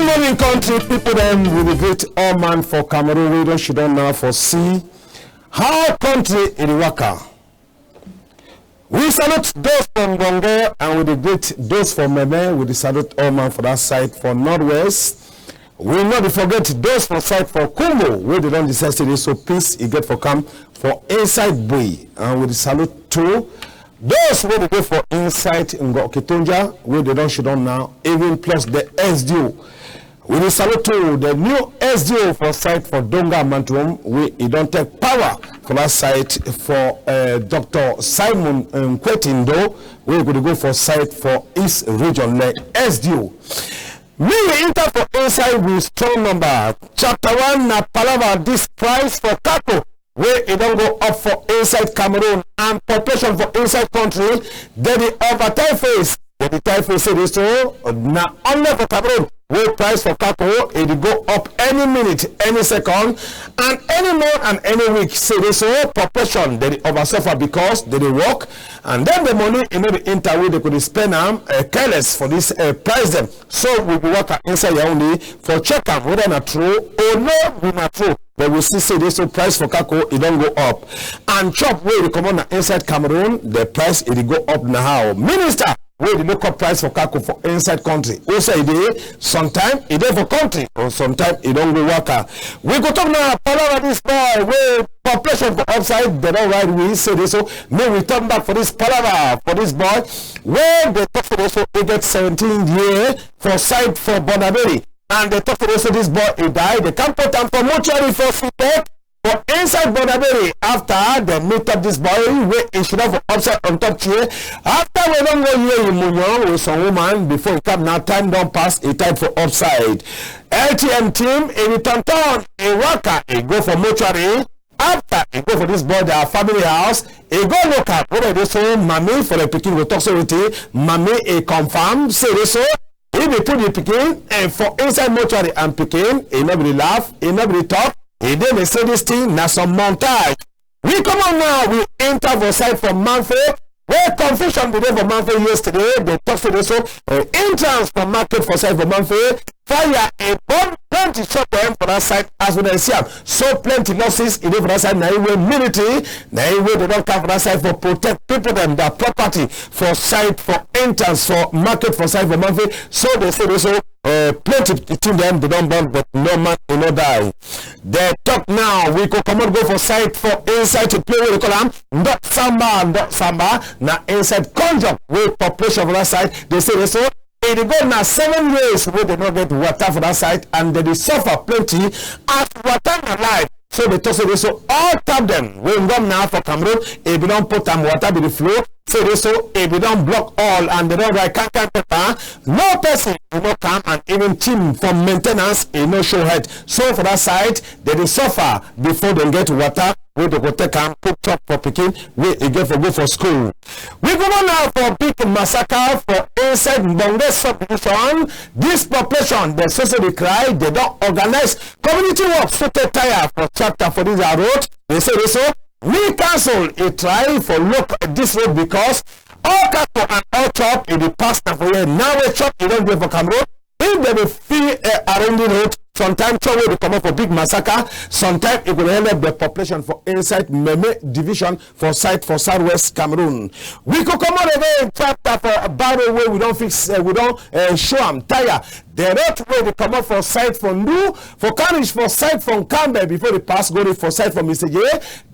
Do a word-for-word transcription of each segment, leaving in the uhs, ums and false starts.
Good morning, country people dem. We dey greet all man for Cameroon wey don sidon now for see how country e dey waka. We salute those for Mbonge and we dey greet those for Meme. We dey salute all man for that side for Northwest. We no dey forget those for side for Kumbo wey dey don decide say dey so peace e get for come for inside Bui, and we dey salute too those wey dey dey for inside Ngo Kitunja wey dey don sidon now, even plus the S D O. We dey salute too the new S D O for side for Donga Mantung wey e don take power for that side for, eh, Doctor Simon Nkwetindo wey go dey go for side for East Region, the S D O. Me we enter for inside with strong number. Chapter one na palava this price for kako wey e don go up for inside Cameroon and population for inside country, dem dey over typhoid. Dem dey typhoid say dey so na only for Cameroon wey price for kako e dey go up any minute, any second, and any month and any week. Say dey so population dem dey over suffer because dem dey work and then the money e no dey enter wey dem go dey spend am, eh, careless for this, eh, price dem. So we go waka inside Yaoundé for check am whether na true or no be na true. But we see say dey so price for kako e don go up. And chop wey dey comot na inside Cameroon, the price e dey go up na how. Minister wey dey look up price for kako for inside country, who say e dey, sometime e dey for country or sometime e don go waka. We go talk now palava this boy wey population for upside dem don ride we say dey so. Make we turn back for this palava for this boy wey dey talk for dey so e get seventeen year for side for Bonaberi. And dem talk say dey so this boy e die. Dem come put am for mortuary for Sitek for inside Bonaberi. After dem meet up this boy wey e sidon for upside on top chair. After we don go hear yi munyo with some woman before e come now, time don pass, e tied for upside. L T M team e be turn turn, e waka, e go for mortuary. After e go for this boy their family house, e go look am whether dey so mami for the pikin go talk say wetin. Mami e confirm say dey so e be put the pikin, eh, for inside mortuary and pikin e no be dey laugh, e no be dey talk. E dey dey say this thing na some montage. We comot now, we enter for side for Mamfe, wey confusion be dey for Mamfe yesterday. Dem talk say dey so, eh, entrance for market for side for Mamfe, fire e burn plenty shop dem for that side as we dey see am. So plenty losses e dey for that side. Na e wey military, na e wey dem don come for that side for protect people dem, their property for side for entrance for market for side for Mamfe. So dem say dey so, eh, plenty thing dem dey don burn, but no man e no die. Dem talk now, we go comot go for side for inside to play wey dey call am Ndok Samba, Ndok Samba. Na inside Konjok wey population for that side dey say dey so e dey go na seven years wey dem no get water for that side and dem dey suffer plenty as water na life. So dem talk say dey so all tap dem wey ngom na for Cameroon, e be don put am, water be dey flow. Say dey so e be don block all and dem don write kankan paper. No person e no come and even team for maintenance e no show head. So for that side dem dey suffer before dem get water wey dem go take am cook chop for pikin wey e get for go for school. We go on now for big massacre for inside Mbonge subdivision. This population dem so so dey cry, dem don organize community work so tey tire for chapter for this our road. Dem say dey so we council e try for lock this road because all kako and all chop e dey pass na for here. Now wey chop e don dey for Cameroon, if dem dey fit, eh, arrange the road, sometime chop wey dey comot for big massacre, sometime e go dey help the population for inside Meme division for side for southwest Cameroon. We go comot again chapter for Baro wey we don fix, eh, we don, eh, show am tire. The road wey dey comot for side for Ndu, for carriage for side for Nkambe before dey pass go reach for side for Miseje.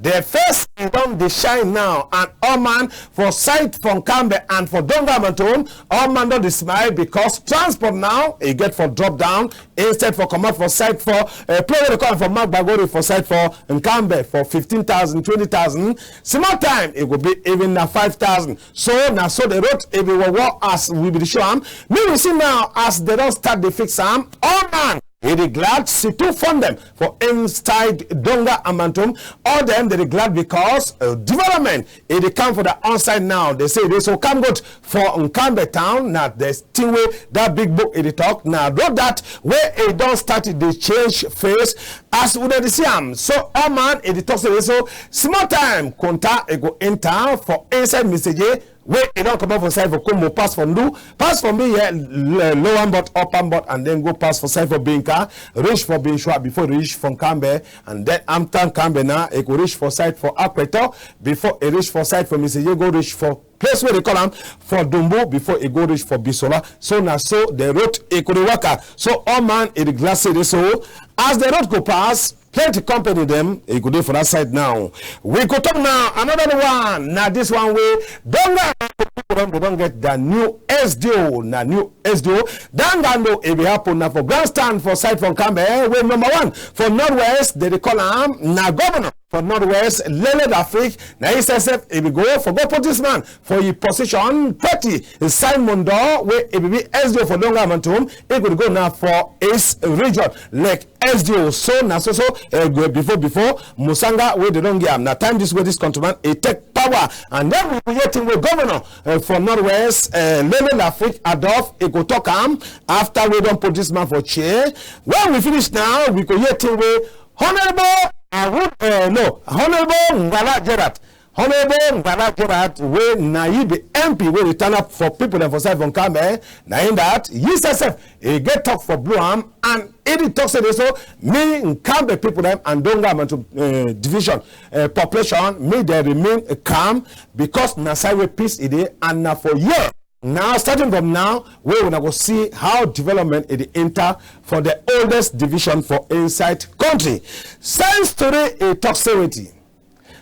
The first e don dey shine now and all man for side for Nkambe and for Donga Mantung, all man don dey smile because transport now e get for drop down. Instead for comot for side for, eh, play wey dey call am for Magba go reach for side for Nkambe for fifteen thousand, twenty thousand. Small time e go be even na five thousand. So na so the road e be war war as we be dey show am. Make we see now as dem don start dey fix am. All man e dey glad, see two fund dem for inside Donga and Mantung. All dem dey dey glad because, uh, development e dey come for the outside now. Dem say e dey so come good for Nkambe town. Na the thing wey that big book e dey talk. Na road that wey e don start dey change face as we dey see am. So all man e dey talk say e dey so small time kwanta e go enter for inside Miseje. wey e don comot for side for Kumbo, pass for Ndu, pass for Mbiye, l-, Lower Mbot, Upper Mbot, and then go pass for side for Binka, reach for Binshwa before e reach for Nkambe, and then after Nkambe now, e go reach for side for Akpeto before e reach for side for Misaje, go reach for place wey dey call am for Dumbu before e go reach for Bisola. So na so the road e go dey waka. So all man e dey glad say dey so as the road go pass, plenty company dem e go dey for that side now. We go talk now another one. Na this one wey Donga people don, dey don get the new S D O. Na new S D O. That ngando e be happen na for grandstand for side for Nkambe, eh, wey number one for Northwest, dey dey call am na governor for Northwest, Lele Lafrique, na yi sef sef e be go for go put this man for yi position. Thirty, Simon Doh, wey e be be S D O for Donga Mantung, e go go now for East Region like S D O. So na so so, eh, go before, before Musanga wey dey don give am. Na time this wey this countryman e take power, and then we go hear thing wey governor, eh, for Northwest, eh, Lele Lafrique Adolphe e go talk am after we don put this man for chair. When we finish now, we go hear thing wey Honourable, uh, who, uh, no, Honourable Ngala Gerard. Honourable Ngala Gerard, wey na yi be M P wey dey stand up for people dem for side for Nkambe, na him that, yi sef sef, e get talk for blow am, and e dey talk say dey so, me Nkambe people dem and Donga Mantung, uh, division, uh, population, me dey remain calm because na side wey peace e dey, and na for here. Now, starting from now, wey una go see how development e dey enter for the oldest division for inside country. Sense Tori e talk say wetin?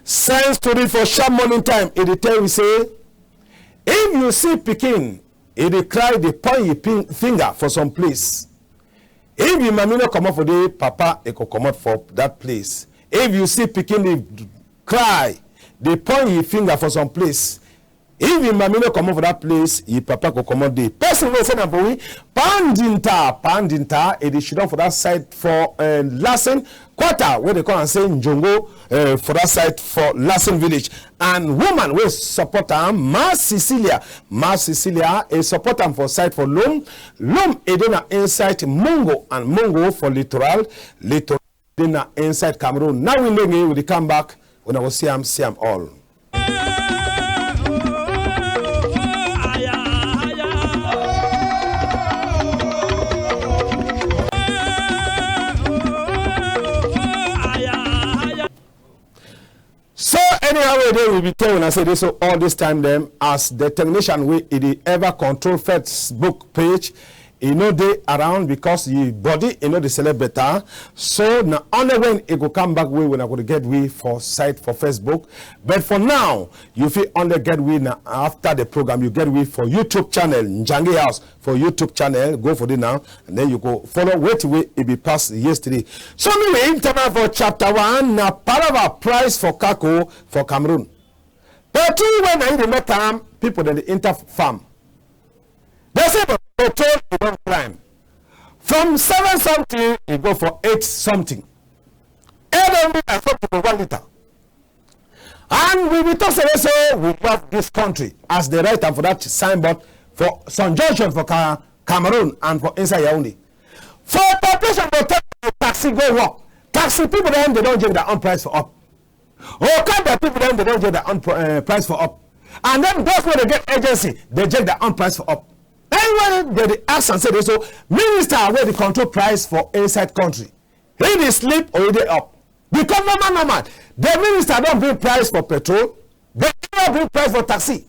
Sense Tori for sharp morning time, e dey tell we say, if you see pikin e dey cry, dey point yi pin-, finger for some place, if yi mami no comot for there, papa e go comot for that place. If you see pikin dey cry, dey point yi finger for some place, if yi mami no comot for that place, yi papa go comot there. Person wey send am for we, Pandinta, Pandinta, e dey sidon for that side for, eh, Lassen quarter, wey dey call am say Njongo, eh, for that side for Lassen village. And woman wey support am, Ma Cecilia, Ma Cecilia, e support am for side for Lum. Lum, e dey na inside Mungo, and Mungo for Littoral, Littoral dey na inside Cameroon. Now we dey, we dey come back, una go see am, see am all. So anyhow wey dey, we be tell una say dey so all this time dem, as the technician wey e dey ever control Facebook page, e no dey around because yi body e no dey select better. So na only when e go come back wey una go dey get we for side for Facebook. But for now, you fit only get we na after the program, you get we for YouTube channel, Njangi House for YouTube channel. Go for there now, and then you go follow wetin wey e be pass yesterday. So me we enter now for chapter one, na palava price for kako for Cameroon. Petrol wey na yi dey make am, people dem dey enter farm. Dey say the petrol e don climb from seven something, e go for eight something. E don be like something for one litre. And we be talk say, say we love this country as dey write am for that signboard for some junction for Ca-, Cameroon and for inside Yaoundé. For population go take taxi go work. Taxi people dem, dey don check their own price for up. Okada people dem, dey don check their own pro-, eh, price for up. And then those wey dey get agency, dey check their own price for up. Anyway, dey dey ask am say dey so minister wey dey control price for inside country, e dey sleep or e dey up? Because normal, normal, the minister don bring price for petrol, but e no bring price for taxi,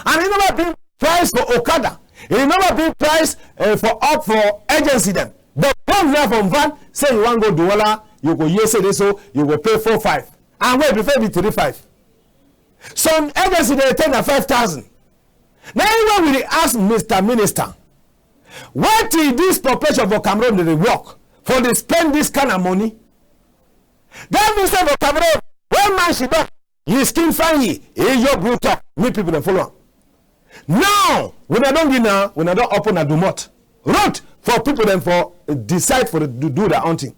and e never bring price for okada, e never bring price, eh, for up for agency dem. But come here from van, say you wan go Douala, you go hear say dey so you go pay four five, and wey before e be three five. Some agency dey take na five thousand. Na yi wey we dey ask Mister Minister, wetin this population for Cameroon dey work for, dey spend this kind of money? That mean say for Cameroon, when man sidon, yi skin fine, yi, yi yoke blue top, make people dem follow am. Now, wuna don give na, wuna don open na domot road for people dem for decide for do, do their own thing.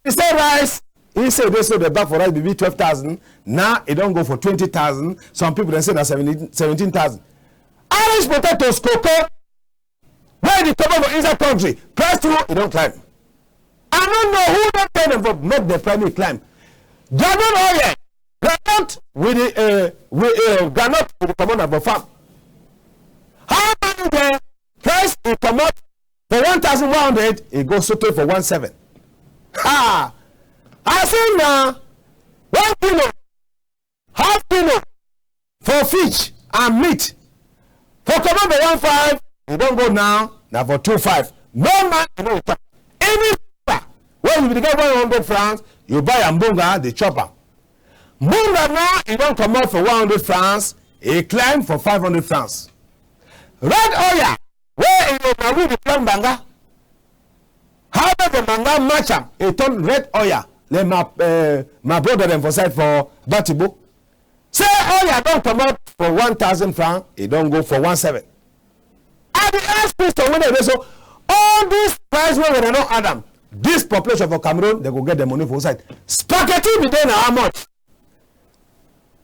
E say rice, e say dey so the bag for rice be be twelve thousand, now e don go for twenty thousand. Some people dem say na seventeen, seventeen thousand. Irish potatoes, cocoa, wey dey comot for inside country, price too, e don climb. I no know who don tell dem for make the price make climb. Groundnut oil, groundnut with the, eh, with, eh, groundnut with the comot na for farm. e comot for one thousand one hundred, e go sotey for one seven. Ha! I say na one kilo, half kilo for fish and meat. For comot for one five, e don go now, na for two five. No man, e no dey chop. Even pepper, wey you bin get one hundred francs, you buy am mbonga, dey chop am. Mbonga now, e don comot for one hundred francs, e climb for five hundred francs. Red oil, wey e dey na we dey plant banga. How make the manga match am? E turn red oil. Like my, eh, my brother dem for side for Batibo. Say oil don comot for one thousand franc, e don go for one seven. I dey ask question wey dey so, all this price wey wuna don add am, this population for Cameroon, dem go get the money for side. Spaghetti be dey na how much?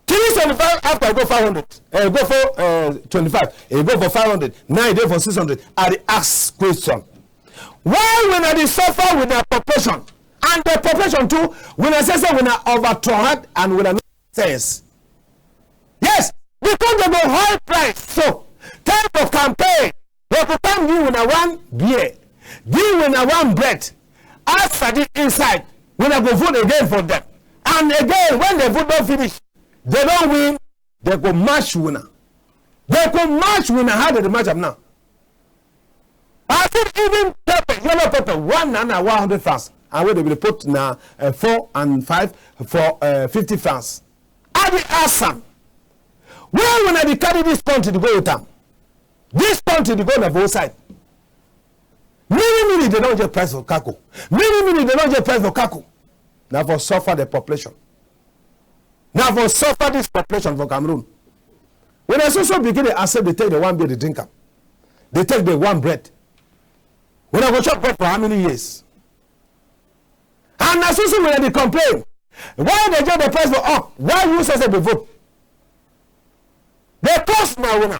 Three seventy-five after e go five hundred, eh, go for, eh, twenty-five, e go for five hundred, now e dey for six hundred. I dey ask question. Why wuna dey suffer with the population? And the population too, wuna say say wuna over try hard and wuna no sense. Yes, because dem go high price. So, time for campaign, dem go come give wuna one beer, give wuna one bread, add sardine inside, wuna go vote again for dem. And again, when the vote don finish, dem don win, dem go match wuna. Dem go match wuna. How dem dey match am now? I think even pepper, yellow pepper, one na na one hundred francs, and wey dem dey put na, eh, four and five for, eh, fifty francs. I dey ask am, where wuna dey carry this country dey go with am? This country dey go na for outside. Many, many dem don get price for kako. Many, many dem don get price for kako. Na for suffer the population. Na for suffer this population for Cameroon. Wuna so so begin dey accept, dey take the one beer, dey drink am. Dey take the one bread. Wuna go chop bread for how many years? And na so so wuna dey complain. Why dem get the price for up? Why you say say be vote? The cost na wuna.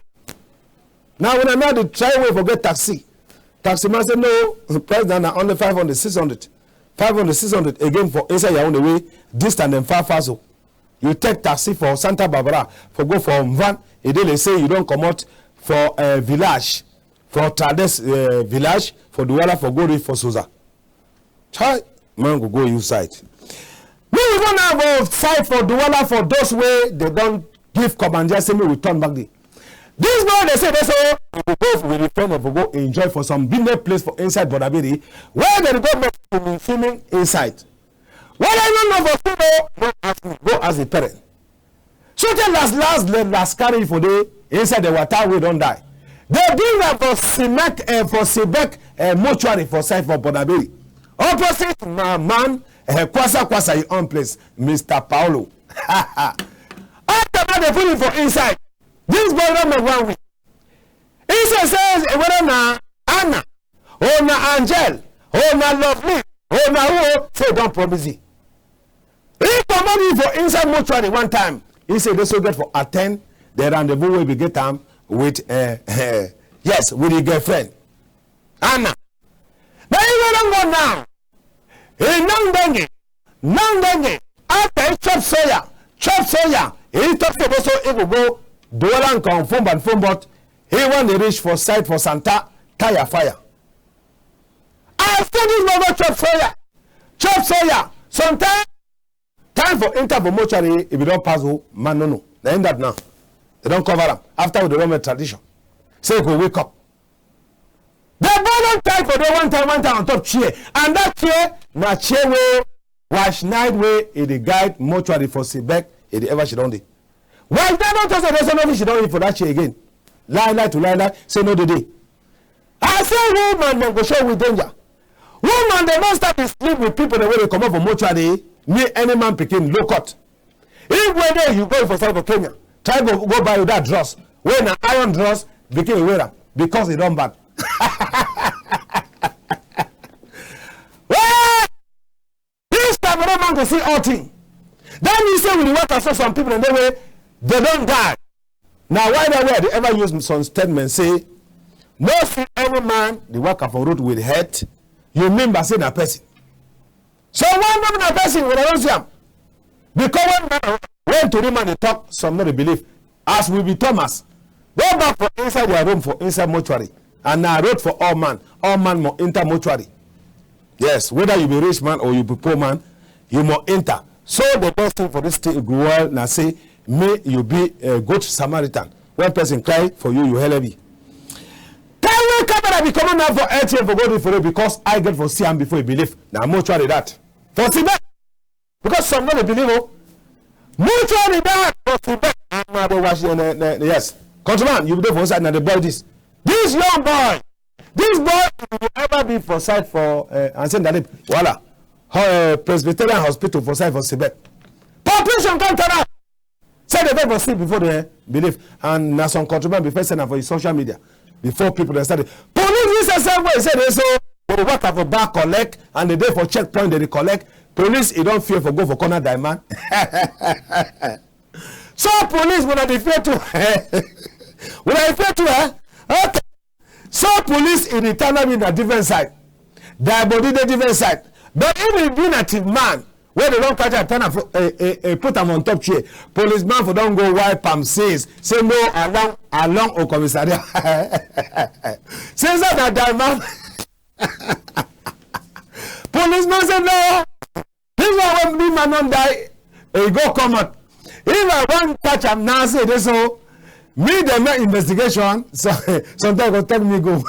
Na wuna now dey try way for get taxi. Taxi man say no, the price na, na only five hundred, six hundred. Five hundred, six hundred again for inside Yaoundé wey distance dem far far so. You take taxi for Santa Barbara for go for Mvan, e dey like say you don comot for, eh, village, for Trades, eh, village for Douala for go reach for Soza. Chai, man go go you side. Me we go now for side for Douala for those wey dem don give commandeer say make we turn back there. This boy dey say dey so we go go with the friend of go enjoy for some business place for inside Bonaberi, where dem go make swimming, swimming inside. Whether you no know for school, no ask me, go ask the parent. So the last, last, the last carry for the inside the water wey don die. Dem bring am for Simek, eh, for Sibek, eh, mortuary for side for Bonaberi. Opposite my man, eh, Kwasa Kwasa, e own place, Mister Paulo. After that, dem put him for inside. This boy don make one week. He say, say, eh, whether na Anna, oh na Angel, oh na Lovely, oh na who, oh, say don promise yi. He comot yi for inside mortuary one time. He say dey so get for attend the rendezvous wey be get am with, eh, eh, yes, with the girlfriend. Anna. Na yi wey don go now. He nang denge, nang denge. After he chop soya, chop soya, he talk say dey so he go go Douala Nkaon, Fomba and Fombot. He wan dey reach for side for Santa, tire fire. I say this man go chop soya, chop soya. Sometimes, time for enter for mortuary, e be don pass o, man no know. Na him that now. Dem don cover am. After we dey run tradition. Say e go wake up. The boy don tie for there one time, one time on top chair. And that chair, na chair wey Wash Night wey e dey guide mortuary for Sibek, e dey ever sidon dey. Wash Night don talk say dey so no fit sidon for that chair again. Lie, lie to lie, lie, say no dey dey. I say woman dem go show we danger. Woman dem don start to sleep with people dem wey dey comot for mortuary. Me, any man pikin, low cut. If one day you go for side for Kenya, try go, go buy you that dress. Wey na iron dress, pikin wear am because e don bad. Well, this Cameroon man go see all thing. That mean say we dey work as some people dem dey wey dem don die. Na why that way I dey ever use some statement say, no see any man dey waka for road with head, you mean by say na person. So why no be na person wuna don see am? Because when man, when tori man dey talk, some no dey believe. As we be Thomas, go back for inside your room for inside mortuary. And na road for all man. All man must enter mortuary. Yes, whether you be rich man or you be poor man, you must enter. So the best thing for this thing go well na say make you be a good Samaritan. When person cry for you, you help yi. Time wey camera be comot now for L T N for go do for you because I get for see am before you believe. Na mortuary that. For see that. Because some no dey believe o. Mortuary that for see that. And na the wash, eh, eh, eh, yes. Countryman, you be dey for inside, na the boy this. This young boy, this boy, if you ever be for side for, eh, and say that, voila, ho-, eh, Presbyterian Hospital for side for Sibek. Population come turn up. Say the people see before they believe. And na some countryman before send am for social media. Before people dey start dey. Police this same way say dey so, dey waka for back collect, and dey dey for checkpoint dey dey collect. Police, e don fear for go for corner die man. So police, wuna dey fear too. Wuna dey fear too, eh? Okay. So police in the town be na different side. Die body dey different side. But if e be na thief man, wey dey don catch am, turn am for, eh, eh, eh, put am on top chair. Policeman for don go wipe am since. Say no, along, along o commissariat. Since that, that, that man. Policeman say no. This one wey big man don die, e go comot. If I wan catch am now, say this so, me dey make investigation. So sometimes go take me go.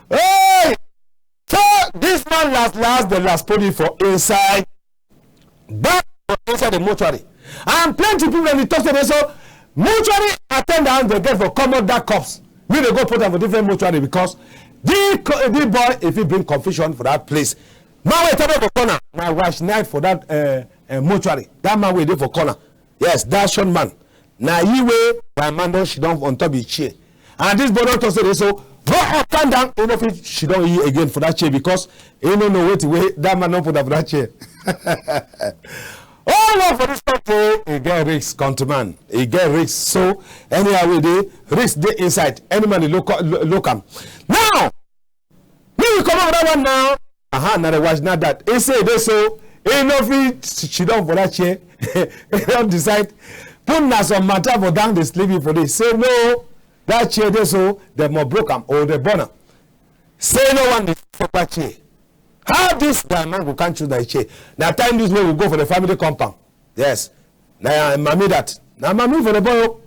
Hey! So this man last, last, the last put yi for inside, back for inside the mortuary. And plenty people dem dey talk say dey so mortuary attendant dey get for comot that corpse. Make dey go put am for different mortuary because the co-, the boy, if he bring confusion for that place, man wey tell for corner, na watch night for that, eh, eh, mortuary. That man wey dey for corner, yes, that short man. Na yi wey die man don sidon on top yi chair. And this boy don talk say dey so, go up and down, e no fit sidon yi again for that chair because e no know wetin wey that man don put am for that chair. All work for this country, e get risk, countryman. E get risk. So anyhow wey dey, risk dey inside. Any man dey look, lo-, look am. Now, make we comot for that one now. Aha, na the watch, na that. E say dey so, e no fit sidon for that chair. E don decide. Put na some matter for down, dey sleep for dey. Say no, that chair dey so, dem must broke am or dey burn am. Say no one dey for that chair. How this die man go come choose that chair? Na time this wey we go for the family compound. Yes. Na mami that. Na mami for the boy o.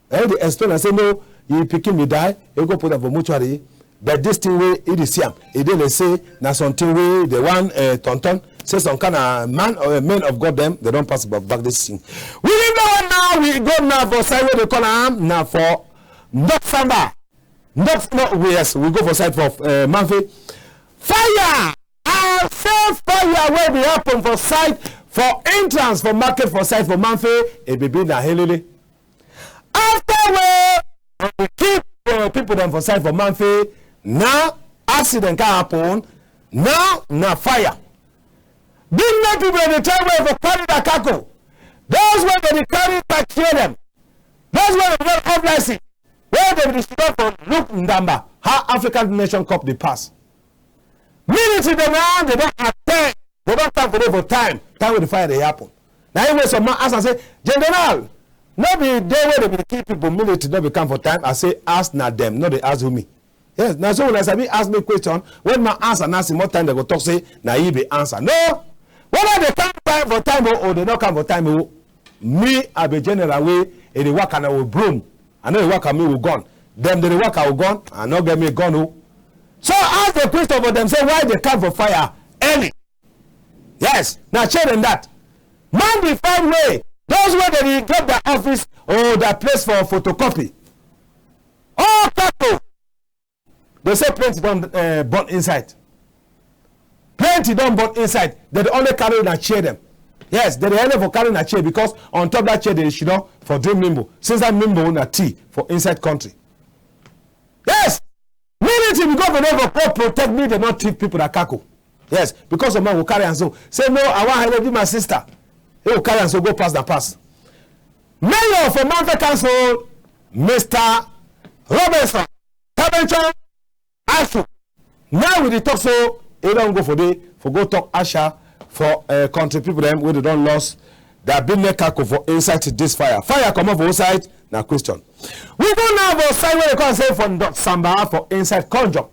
Na yi dey explain and say no, yi pikin be die, e go put am for mortuary. But this thing wey e dey see am, e dey like say na something wey dey wan, eh, turn turn. Say some kind of man or a man of God dem, dey don pass back, back this thing. We leave that one now, we go now for side wey dey call am, na for Ndok Samba. Ndok, no, we, yes, we go for side for, eh, Mamfe. Fire! I say fire wey be happen for side for entrance for market for side for Mamfe, e be be na helele. After wey dem dey kill, eh, people dem for side for Mamfe, na accident come happen, now na fire. Big men people dem dey try way for carry that cargo. Those wey dem dey carry, catch dem. Those wey dem don off license. Wey dem dey sidon for look ndamba, how African Nation Cup dey pass. Military dem now, dey don attend, dey don come for dey for time, time wey the fire dey happen. Na yi wey some man ask am say, General, no be dey wey dem be kill people, military no be come for time? I say, ask na dem, no dey ask who me. Yes, na so when I sabi ask me question, when man answer na small time dem go talk say na yi be answer. No, whether dey come time for time o, or dey no come for time o, me I be general wey e dey waka na with broom. I no dey waka me with gun. Dem dey waka with gun. I no get me gun o. So ask the question for dem say why dey come for fire early. Yes, na chair dem that. Man dey find way. Those wey dey get their office or their place for photocopy. All cargo. Dey say plenty don, eh, burn inside. Plenty don burn inside. Dem dey only carry na chair dem. Yes, dem dey only for carry na chair because on top that chair dem dey sidon for drink mimbo. Since that mimbo na tea for inside country. Yes! Military be go for there for go protect me, dem no thief people that cargo. Yes, because some man go carry am so. Say, no, I wan help you, my sister. He go carry am so, go pass na pass. Mayor for Mamfe Council, Mister Robinson Tabenchon Ashu. Now we dey talk so, e don go for dey, for go talk asha for, eh, country people dem wey dey don lost There be no charcoal for inside this fire. Fire comot for which side? Na question. We go now for side wey dey call say for Ndok Samba for inside Konjo.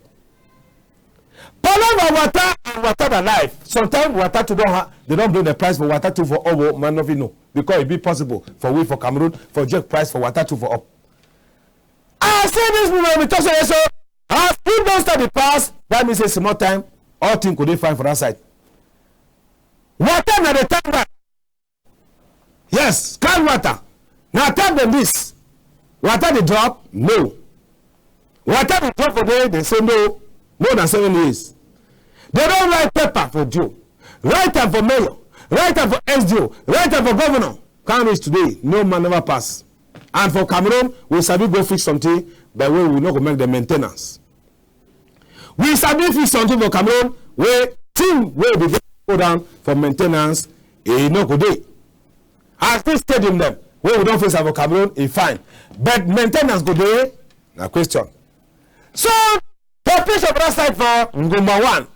Palava water and water na life. Sometimes water too don ha-, dey don bring the price for water too for up, man no fit know. Because e be possible for we for Cameroon for check price for water too for up. I say this people we talk say so. As people don start the pass, that means say small time, all thing go dey fine for that side. Water na the time that Yes, sky water. Na tap dem this. Water dey drop? No. Water dey drop for there, dem say no. More than seven years. Dem don write paper for D O, write am for mayor, write am for S D O, write am for governor. Come reach today, no man never pass. And for Cameroon, we sabi go fix something, but wey we no go make the maintenance. We sabi fix something for Cameroon wey thing wey be get go down for maintenance, e no go dey. As this stadium dem wey we don fix am for Cameroon, e fine, but maintenance go dey? Na question. So, population for that side for Ngoma one,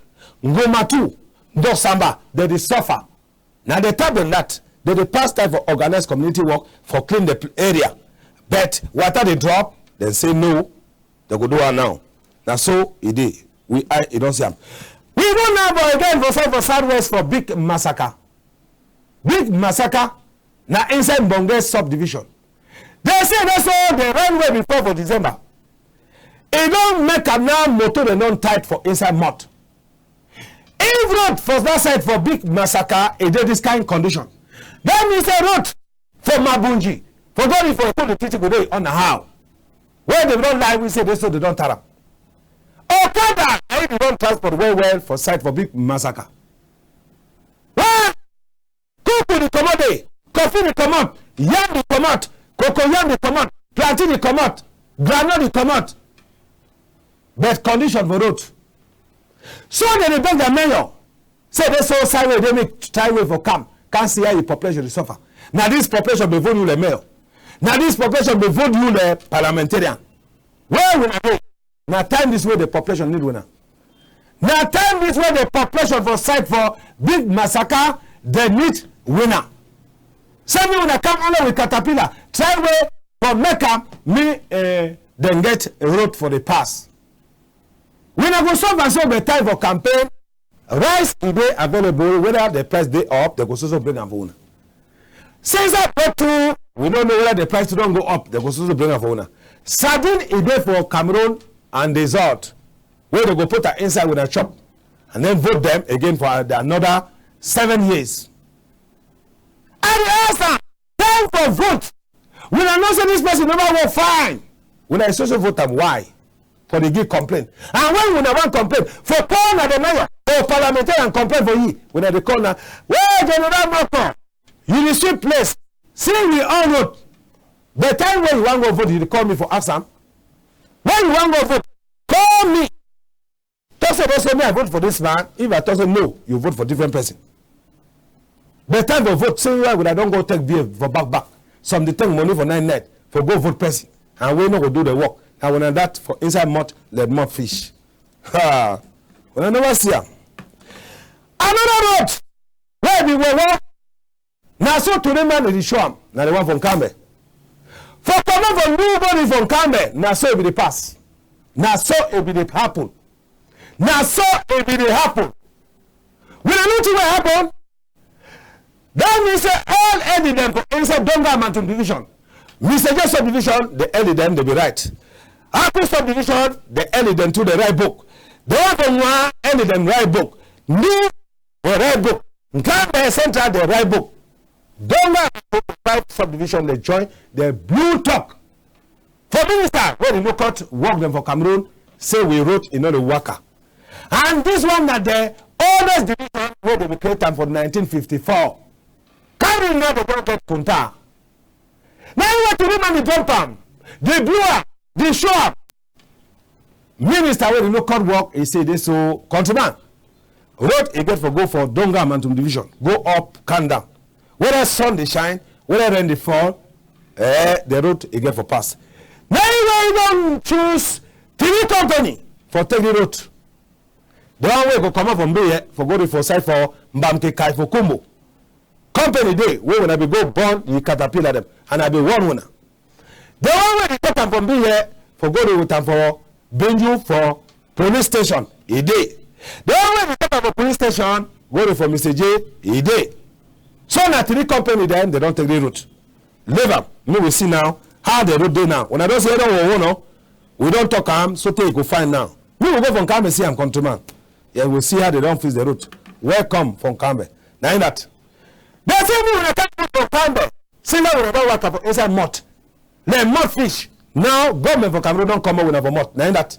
Ngoma two, Ndok Samba, dem dey suffer. Na the type dem that dem dey pass time for organize community work for clean the pl-, area. But water dey drop, dem say no. Dem go do am now. Na so e dey. We eye e don see am. We go now for again for side for southwest for Big Masaka. Big Masaka na inside Mbonge subdivision. Dem say dey so the rain wey be fall for December, e don make am now motor dem don tight for inside mud. If road for that side for Big Masaka e dey this kind condition, that mean say road for Mabunji for go reach for Ekulu Titi go dey on how? Wey dem don lie we say dey so dem don tar am. Okada na im dey run transport well well for side for Big Masaka. Well, kuku dey comot dey, coffee dey comot, yam dey comot, cocoa yam dey comot, plantain dey comot, groundnut dey comot. But condition for road. So dem dey beg the mayor say dey so side wey dey make try way for come, come see how the population dey suffer. Na this population be vote you like mayor. Na this population be vote you like parliamentarian. Where una dey? Na time this wey the population need una. Na time this wey the population for side for Big Masaka dem need una. Say make una come only with caterpillar, try way for make am me, eh, dem get road for the pass. Una go solve am so by time for campaign. Rice e dey available, whether the price dey up, dem go so so bring am for una. Since that bread too, we no know whether the price too don go up, dem go so so bring am for una. Sardine e dey for Cameroon and the result wey dem go put am inside with a chop and then vote dem again for a-, another seven years. I dey ask am, time for vote. Una know say this person never work fine. Una so so vote am why? For dey give complain. And when una wan complain, for call na the mayor or parliamentarian complain for yi. Una dey call na, "Wey General Moko, you dey sweep place. See we all road." The time wey you wan go vote, you dey call me for ask am. When you wan go vote, call me. Talk say, dey say, "Me, I vote for this man." If I talk say, "No, you vote for different person." The time for vote, say, "Why would I don go take beer for back back?" Some dey take money for night night for go vote person. And we no go do the work. And when that for inside mouth, let mouth fish. Ha! Una never see am. Another road. Where be where, where? Na so tori man dey show am. Na the one for Nkambe. For comot for New Body for Nkambe, na so e be dey pass. Na so e be dey happen. Na so e be dey happen. We no know thing wey happen. That mean say all L D dem for inside Donga Mantung division, Misaje subdivision, the L D dem dey be right. Aku subdivision, the L D dem too dey write book. The one for Nwa, L D dem write book. Ndi for write book. Nkambe Central dey write book. Donga five subdivision dey join the blue talk. For minister wey dey look out work dem for Cameroon say we road e no dey waka. And this one na the oldest division wey dey be create am for nineteen fifty-four. Cameroon now dey don get kunta. Na him wey tori man dey jump am, dey blow am, dey show am. Minister wey dey look out work, e say dey so, countryman, road e get for go for Donga Mantung division, go up, come down. Whether sun dey shine, whether rain dey fall, eh, the road e get for pass. Na him wey don choose three company for take the road. The one wey go comot from Mbiye for go reach for side for Mbamke Kai for Kumbo. Company dey wey wuna be go burn yi caterpillar dem, and I be warn wuna. The one wey dey take am from be here for go dey with am for Binju for police station, e dey. The one wey dey take am for police station go dey for Mister J, e dey. So na three company dem, dem don take the road. Leave am. Make we see now how the road dey now. Wuna don see e don wowo, no? We don talk am, so tey e go fine now. Make we go for Nkambe see am, countryman. Yeah, we see how dem don fix the road. Welcome for Nkambe. Na im that. Dem say make wuna come put for Nkambe. Since wuna don waka for inside mud. Like mud fish. Now, government for Cameroon don comot wuna for mud. Na im that.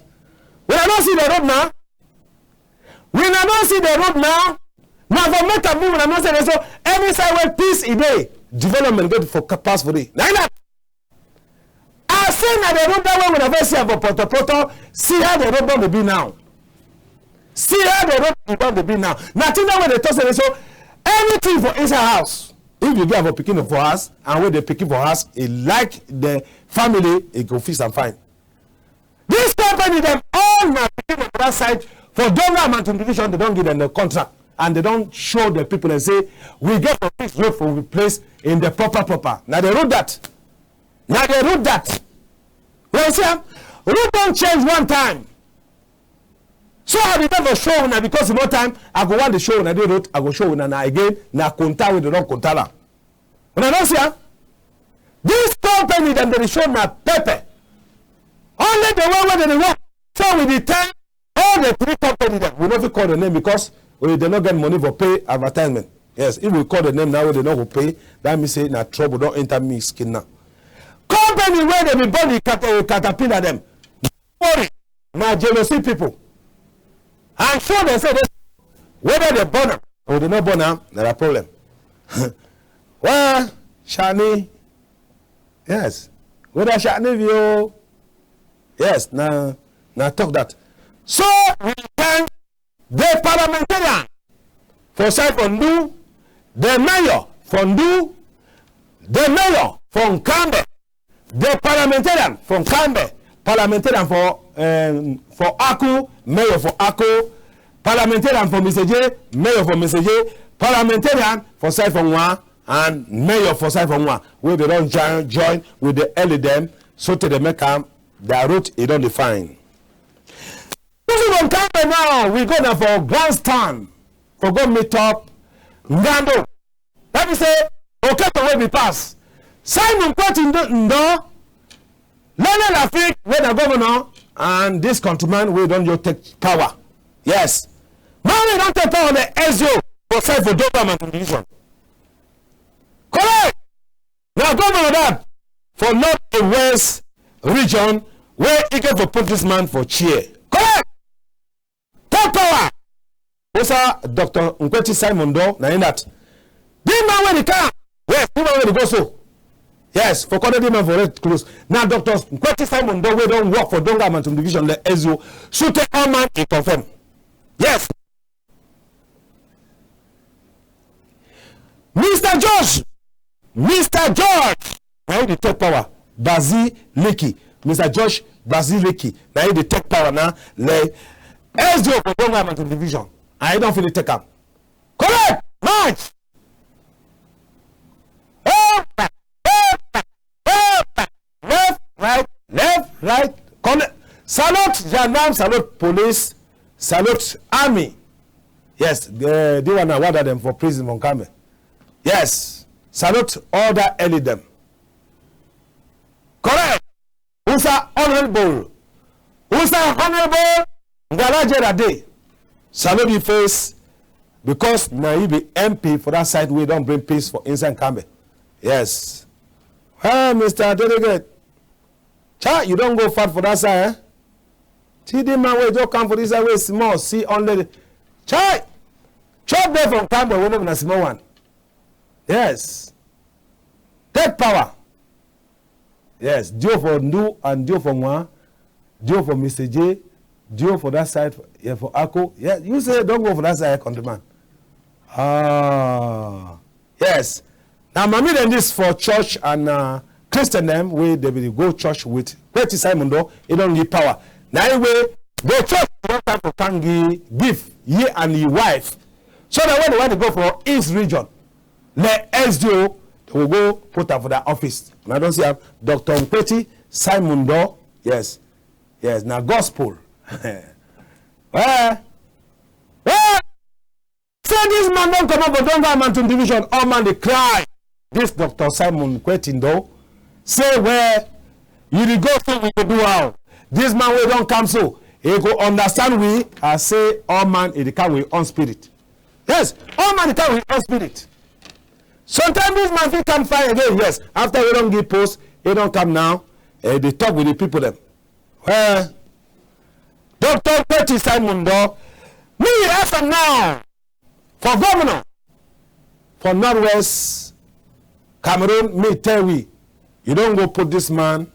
Wuna don see the road now? Wuna don see the road now? Na for make am make wuna know say so any side wey peace e dey, development go for ca-, pass for dey. Na im that. I say na the road that wey wuna first see am for Poto Poto, see how the road don dey be now. See how the road e don dey be now. Na thing that wey dey talk say so anything for inside house, if you get am for pikin for house, and wey dey pikin for house, e like the family, e go fix am fine. This company dem all na pikin for that side for Donga Mantung Division, dem don give dem the contract, and dem don show the people and say, we get for fix road for we place in the proper proper. Na the road that. Na the road that. Wuna see am? Road don change one time. So I be never show wuna because e no time. I go want to show wuna the road. I go show wuna na again. Na konta wey dem don konta am. Wuna don see am? This company dem dey show na pepper. Only the way wey dem dey work. So we dey tell all the three company dem, we no fit call the name because we, dem no get money for pay advertisement. Yes, if we call the name now, wey dem no go pay, that mean say na trouble don enter me skin now. Company wey dem be burn the cat-, eh, caterpillar dem. Worry, na jealousy people. I'm sure dem say this, whether dem burn am or dem no burn am, na their problem. Well, Shani, yes, whether Shani view, yes, na, na talk that. So we thank the parliamentarian for side for Ndu, the mayor for Ndu, the mayor for Nkambe, the parliamentarian for Nkambe, parliamentarian for, um, for Aku, mayor for Aku, parliamentarian for Misaje, mayor for Misaje, parliamentarian for side for Nwa, and mayor for side for Nwa, wey dem don join, join with the early dem, so tey dem make am, their road e don dey fine. This one Nkambe now, we go now for grandstand for go meet up Ngando. That mean say, Oketo wey be pass, Simon Kweti Ndo, Ndo, Lele Lafik, wey na governor, and this countryman wey don just take power. Yes. Man wey don take power, the S D O for side for Donga Mantung Division. Correct! Na governor that for North and West region wey e get for put this man for chair. Correct! Take power! Osa Doctor Nkweti Simon Ndo, na him that. The man wey dey come, yes, the man wey dey go so. Yes, for corner the man for red clothes. Na Doctor Nkweti Simon Ndo wey don work for Donga Mantung Division, the S D O. So tey all man e confirm. Yes. Mister George, Mister George, na him dey take power. Baziliki, Mister George Baziliki, na him dey take power now. Like S D O for Donga Mantung Division, and he don finish take am. Correct! March! Up, up, up, up. Left, right, left, right. Come. Salute gendarme, salute police, salute army. Yes, eh, the one na wada dem for prison for Nkambe. Yes, salute all that early dem. Correct. Usa honorable, Usa honorable Ngala Jera dey. Salute the face because na he be M P for that side wey don bring peace for inside Nkambe. Yes. Hey, Mister Delegate. Chai, you don go far for that side, eh? See the man wey just come for this side wey small, see only. Chai! Chop there for Nkambe wey no be na small one. Yes. Take power. Yes, D O for Ndu and D O for Nwa, D O for Mister J, D O for that side, yeah, for Ako. Yeah, you say don go for that side, countryman. Ah, yes. Na mami dem this for church and, uh, Christian dem wey dem be go church with Kweti Simon Ndo, e don give power. Na him wey the church don time for thank give, give yi and yi wife. So that when dem want to go for East region, le S D O, dem go go put am for their office. Una don see am, Doctor Nkweti Simon Doh, yes, yes, na gospel. Eh, eh, say this man don comot for Donga Mantung Division, all man dey cry. This Doctor Simon Nkweti Doh say, well, you dey go say we go do how? This man wey don come so, he go understand we. I say all man, he dey come with own spirit. Yes, all man dey come with own spirit. Sometimes this man fit come fine again, yes. After he don give post, he don come now, eh, dey talk with the people dem. Eh, Doctor Nkweti Simon Doh, me ask am now for governor for Northwest Cameroon, me tell we, you don go put this man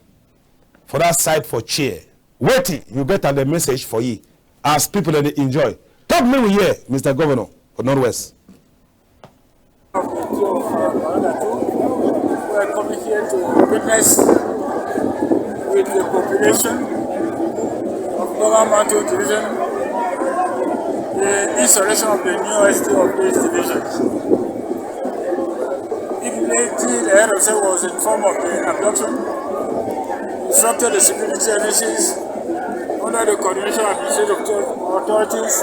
for that side for chair. Wetin you get as the message for yi as people dem dey enjoy? Talk make we hear, Mister Governor for Northwest. Of the two, we are coming here to witness with the population of Donga Mantung Division the installation of the new S D O of this division. Immediately, the head of state was informed of the abduction, instructed the security agencies under the coordination of administrative author-, authorities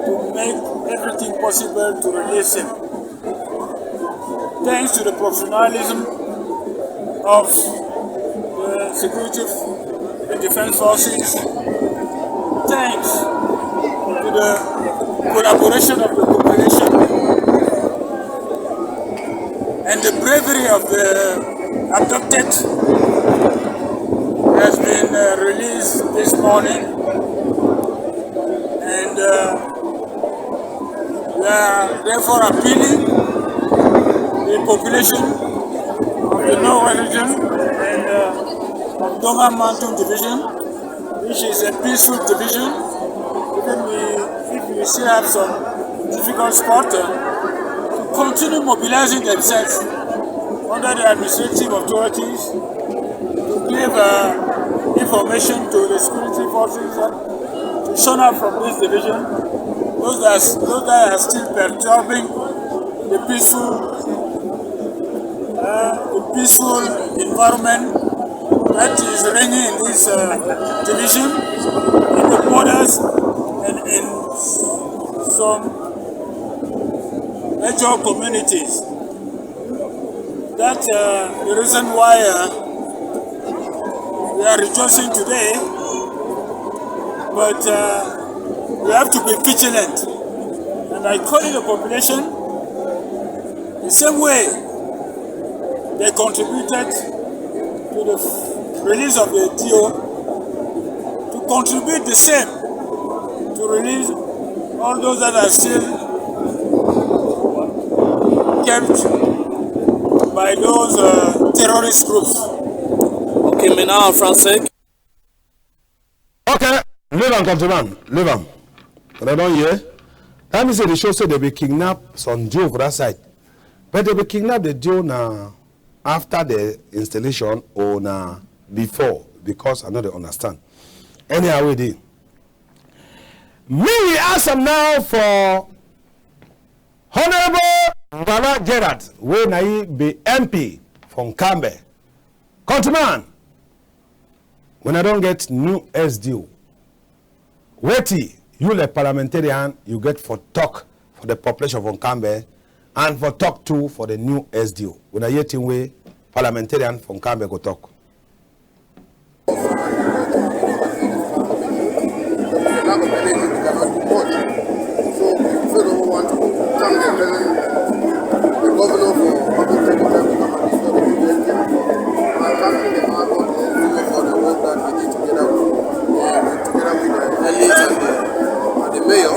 to make everything possible to release him. Thanks to the professionalism of the security, the defense forces, thanks to the collaboration of the population and the bravery of the abducted, has been, uh, released this morning. And, uh, we are therefore appealing the population of the Northwest region and, uh, of Donga Mantung Division, which is a peaceful division. Even we, if we still have some difficult spot, uh, to continue mobilizing themselves under the administrative authorities to give, uh, information to the security forces, uh, to shun out from this division. Those that are, those that are still perturbing the peaceful, uh, the peaceful environment that is reigning in this, uh, division, in the borders, and in some major communities. That, uh, the reason why, uh, we are rejoicing today, but, uh, we have to be vigilant. And I call in the population, the same way they contributed to the release of the D O, to contribute the same to release all those that are still kept by those, uh, terrorist groups. Okay, maintenant en français. Okay, leave am, countryman, leave am. But I don hear. That mean say dey show say dey be kidnap some D O for that side. But dey be kidnap the D O na after the installation or na before? Because I no dey understand. Anyhow wey dey, me we ask am now for Honourable Mbala Gerard, wey na yi be M P for Nkambe. Countryman, when I don get new S D O, wetin you like parliamentarian you get for talk for the population of Nkambe and for talk too for the new S D O? Una hear thing wey parliamentarian for Nkambe go talk. So we also don't want to thank the president, the governor for public sector and asking the power of the for the work that we did together with, uh, together with the elite and the, and the mayor.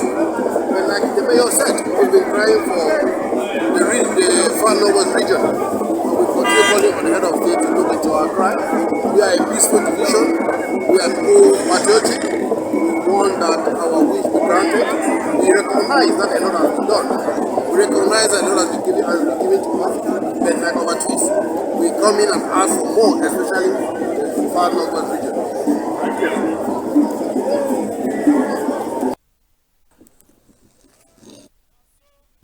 And like the mayor said, we've been crying for the re-, the Far Northwest region. And we continue calling on the head of state to look into our cry. We are a peaceful division. We are people patriotic. We want that our wish be granted. We recognize that a lot has been done. We recognize that a lot has been given, has been given to us. But like our chiefs, we come in and ask for more, especially the Far Northwest region. Thank you.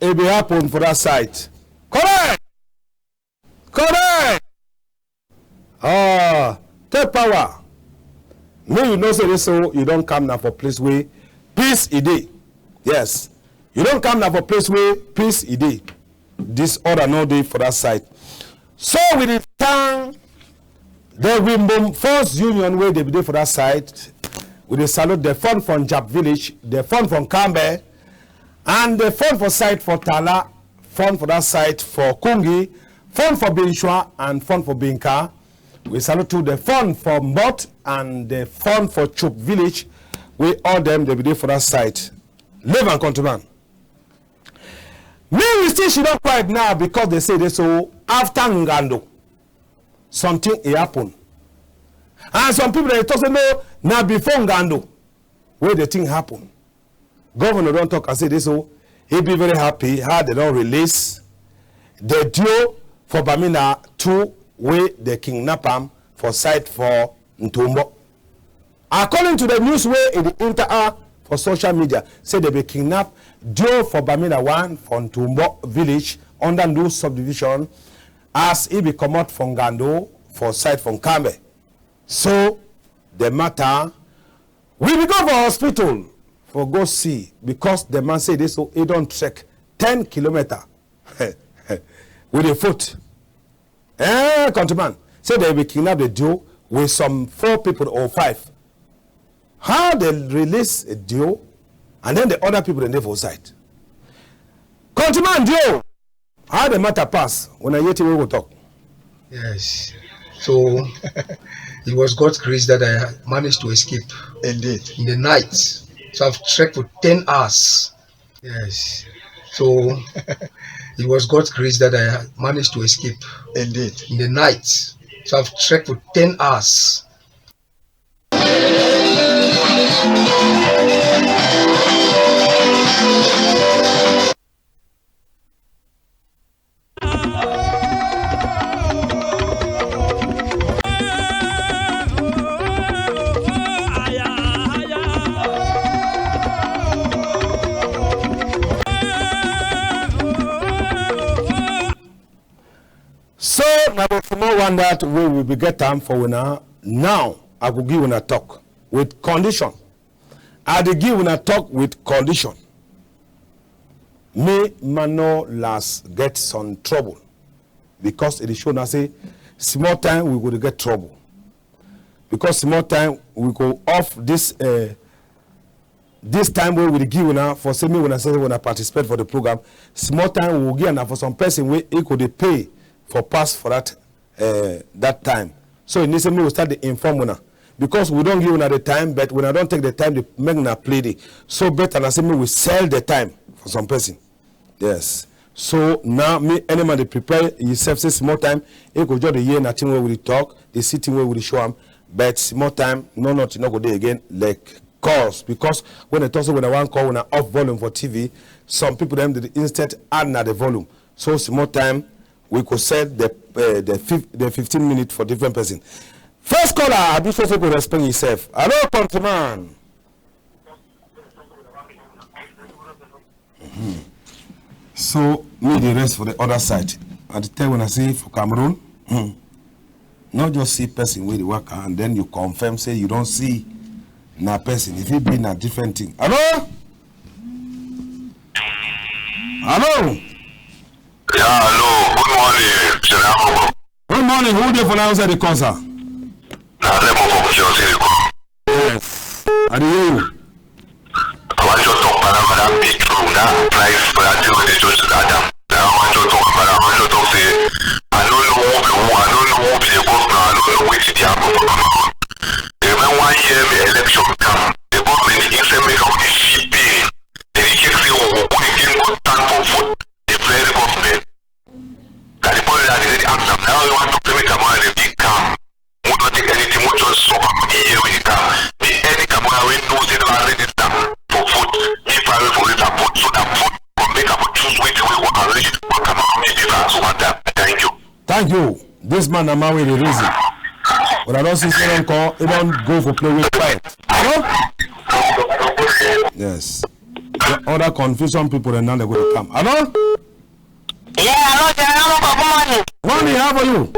E be happen for that side. power. Make you know say this so you don come na for place wey peace e dey. Yes. You don come na for place wey peace e dey. Disorder no dey for that side. So we dey thank the Wimbum Force Union wey dey be dey for that side. We dey salute the fon for Njap village, the fon for Nkambe, and the fon for side for Tala, fon for that side for Kungi, fon for Binshwa, and fon for Binka. We salute too the fon for Mbot and the fon for Chup village. We all dem dey be dey for that side. Live and countryman. Me, we still, she don quiet now because they say they so after Ngando, something e happen. And some people dey talk say no, na before Ngando wey the thing happen. Governor don talk and say this so he be very happy how they don release the D O for Bamina two wey they kidnap am for side for Ntumbo. According to the news wey e dey enter her for social media, say they be kidnap D O for Bamina one for Ntumbo village under Ndu subdivision as e be comot for Ngando for side for Nkambe. So the matter, we be go for hospital for go see because the man say this so e don trek ten kilometer with a foot. Eh, countryman, say they be kidnap the D O with some four people or five. How they release a D O and then the other people dem dey for side? Countryman, D O, how the matter pass? When I hear thing wey go talk. Yes. So it was God's grace that I managed to escape. Indeed. In the night. So I've trekked for ten hours. Yes. So it was God's grace that I managed to escape. Indeed. In the night. So I've trekked for ten hours. So na the small one that wey we be get am for una. Now I go give una talk with condition. I dey give una talk with condition. Me, man no last get some trouble because e dey show na say small time we go dey get trouble. Because small time we go off this, eh, this time wey we dey give una for say make una say una participate for the program. Small time we go give una for some person wey e go dey pay for pass for that, eh, that time. So e need say make we start dey inform una because we don give una the time, but una don take the time dey make una play dey. So better na say make we sell the time for some person. Yes. So now me, any man dey prepare himself say small time, e go just dey hear na thing wey we dey talk, dey see thing wey we dey show am, but small time, no nothing no go dey again like calls, because when they talk say when I wan call, when I off volume for T V, some people dem dey instead add na the volume. So small time, we go set the, eh, the fif-, the fifteen minute for different person. First caller, I be supposed to respect yourself. Hello, countryman. Mhm. So, me dey rest for the other side. I dey tell una say for Cameroon, hmm, not just see person wey dey waka and then you confirm say you don see na person. If e be na different thing. Hello? Hello? Yeah, hello. Good morning, General. Good morning. Who dey for now inside the call, sir? Na Remo for Kuchon City call. Yes. I dey hear you. I wan just talk palava that big room, that price for that thing wey dey just Adam. Na I wan just talk palava. I wan just talk say, I no know who be who, I no know who be the governor, I no know wetin dey happen for Cameroon. Dey remain one year, make election come. The government dey inside make am dey feel pain. Dey dey check say we go go again go stand for vote. The very government. Na the boy wey I dey ask am, na why you wan talk say make Cameroon dey big calm? Mo don take anything, mo just suffer for the year wey dey come. Me, any Cameroon wey know say never register for vote, me far away for register vote, so that vote go make am for choose wetin wey go arrange for Cameroon, me be that so one time. Thank you. Thank you. This man na man wey dey reason. But I don see say don call, e don go for play with fire. Hello? Yes. The other confusion people dem now dey go dey come. Hello? Yeah, hello, General Moko, good morning. Morning, how are you?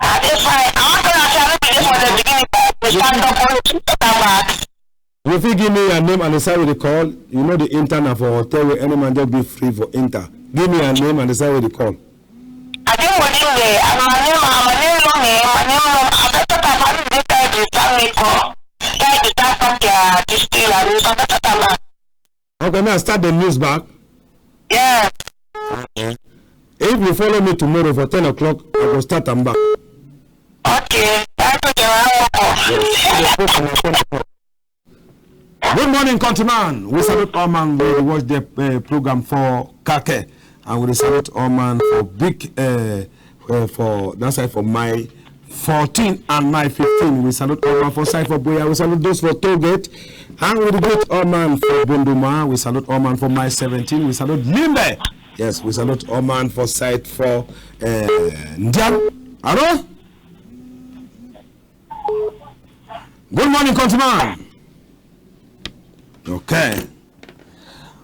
I dey fine. I wan tell you say I no be dey for the beginning. You fit give me your name and the side wey you dey call? You know the enter na for hotel wey any man just be free for enter. Give me your name and the side wey you dey call. I think Modimbe, and my name, uh, my name no name, my name no. I better talk am, I dey try to tell me call. Try to tell some their this thing, and you better talk am. Okay, now start the news back. Yes. Okay. If you follow me tomorrow for ten o'clock, I go start am back. Okay. Thank you, General Moko. Yes. Good morning, countryman. We salute all man wey dey watch the, uh, program for Kake, and we dey salute all man for big, uh, uh, for that side for my fourteen and my fifteen. We salute all man for side for Buea. We salute those for Toll Gate, and we dey greet all man for Bunduma. We salute all man for my seventeen. We salute Limbe. Yes, we salute all man for side for, uh, Ndian. Hello? Good morning, countryman. Okay.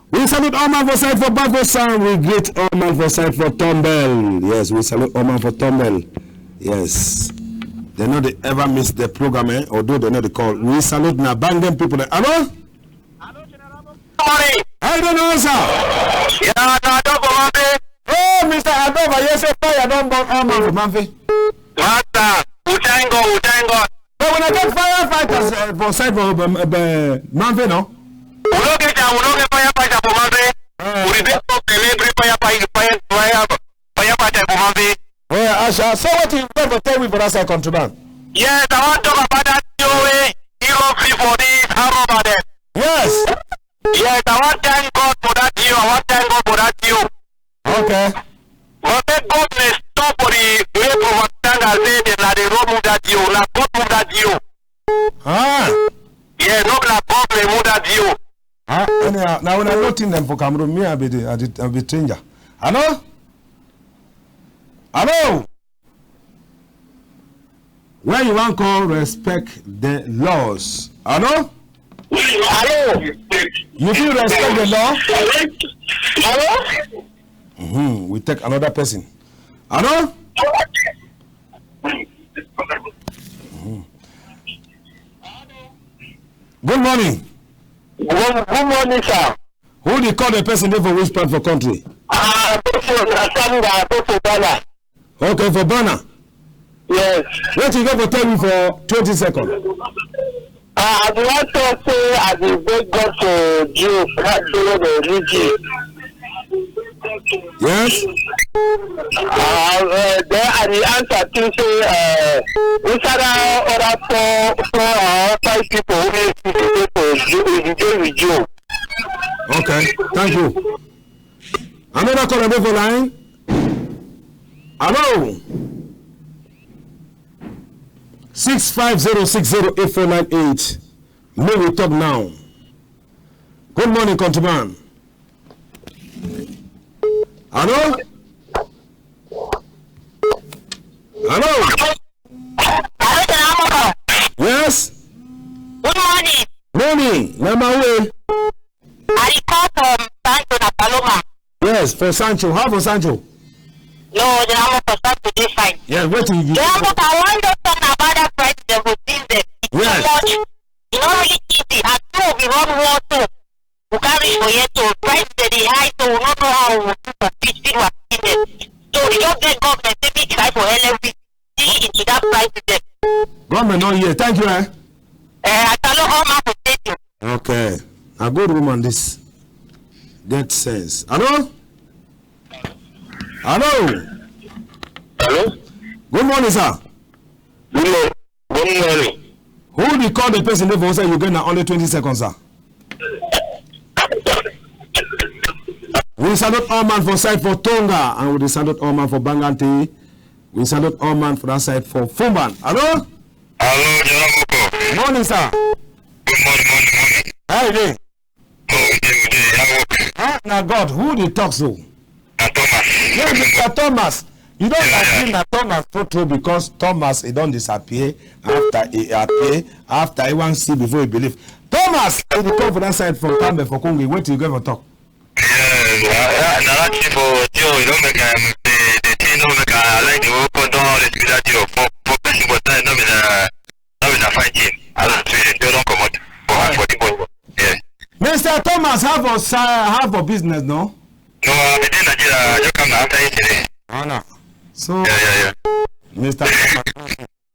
We salute all man for side for Bafoussam. We greet all man for side for Tombel. Yes, we salute all man for Tombel. Yes. Dem no dey ever miss the program, eh? Although dem no dey call. We salute na Bangem people, eh? Hello? Morning. How you doing, sir? Yeah, na Adolfo Mamfe. Oh, Mister Adolfo, I hear say fire don burn all man for Mamfe. Master, we thank God, we thank God. But we no get firefighters, uh, for side for, um, uh, Mamfe, no? We no get am, we no get firefighter for Mamfe. Uh, we dey talk the every firefighter, fire, fire, firefighter for Mamfe. Oh, yeah, Asha. So wetin you get for tell we for that side, countryman? Yes, I wan talk about that D O wey Europe free for this Arab dem. Yes. Yes, I wan thank God for that D O. I wan thank God for that D O. Okay. But make government stop for the way propaganda say dem na dey road move that D O. Na God move that D O. Ah. Yeah, no be na government move that D O. Ah, anyhow, na una know thing dem for Cameroon. Me, I be the, I the, I be stranger. Hello? Hello? Where you wan call respect the laws? Hello? Hello? You fit respect the law? Hello? Mm-hmm. We take another person. Hello? Mm-hmm. Good morning. Good, good morning, sir. Who dey call, the person dey for which part for country? Ah, Adolfo na Sanga, Adolfo Bana. Okay, for Bana. Yes. Wetin you get for tell me for twenty seconds? Ah, I be wan talk say I dey beg God for Jew, God say wey dey lead you. Yes. Ah, uh, then I dey answer too say, uh, which other, other four, four or five people wey fit dey for Jew, dey with Jew. Okay, thank you. Another caller dey for line. Hello. Six five zero six zero eight four nine eight. Make we talk now. Good morning, countryman. Hello? Hello? Hello, General Moko. Yes? Good morning. Morning. Na my way. I dey call from Sancho na Paloma. Yes, for Sancho. How for Sancho? No, General Moko, for Sancho dey fine. Yeah, wetin you... General Moko, I wan just talk about that price dem for things dem. It's too much. Yes. E no really easy. As true we run war so, we can't reach for here, so price dem dey high, so we no know how we go fit feed our pikin dem. So we just beg government say make e try for help we see into that price dem. Government no hear. Thank you, eh? Eh, I salute all man for station. Okay. A good woman this. Get sense. Hello? Hello? Hello? Good morning, sir. Good morning. Good morning. Who dey call, the person dey for outside? You get na only twenty seconds, sir. We salute all man for side for Tonga, and we dey salute all man for Bangangté. We salute all man for that side for Foumban. Hello? Hello, General Moko. Morning, sir. Good morning, morning, morning. How you dey? Oh, we dey, we dey, yeah, work. Ah, na God, who dey talk so? Na Thomas. Yes, Mister Thomas. You don... Yeah, yeah. Agree na Thomas true true, because Thomas, e don disappear. After e appear, after e wan see before e believe. Thomas, e dey come for that side for Tambe for Kongo. Wetin you get for talk? Yeah, yeah, yeah, na that thing for Joe, e don make am, the, the thing don make am, I like the way God don always be that Joe. For, for person for time, no be na, no be na fighting. As I say, Joe don comot for, for the ball. How for sa-, how for business, no? No, I be dey Nigeria. I just come na after yesterday. Ah, na. So, yeah, yeah, yeah. Mister Thomas.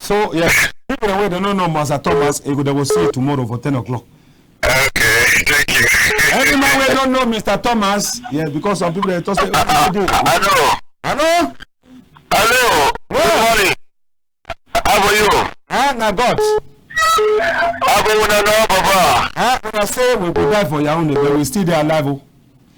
So, yes, people wey dem no know Mister Thomas, e go, dem go see you tomorrow for ten o'clock. Okay, thank you. Any man wey don know Mister Thomas, yeah, because some people dey talk say, "Oh, you dey." Hello. Hello? Hello. Good morning. How are you? Ah, na God. How are una now, Papa? Ah, una say we go die for Yaoundé, but we still dey alive, oh.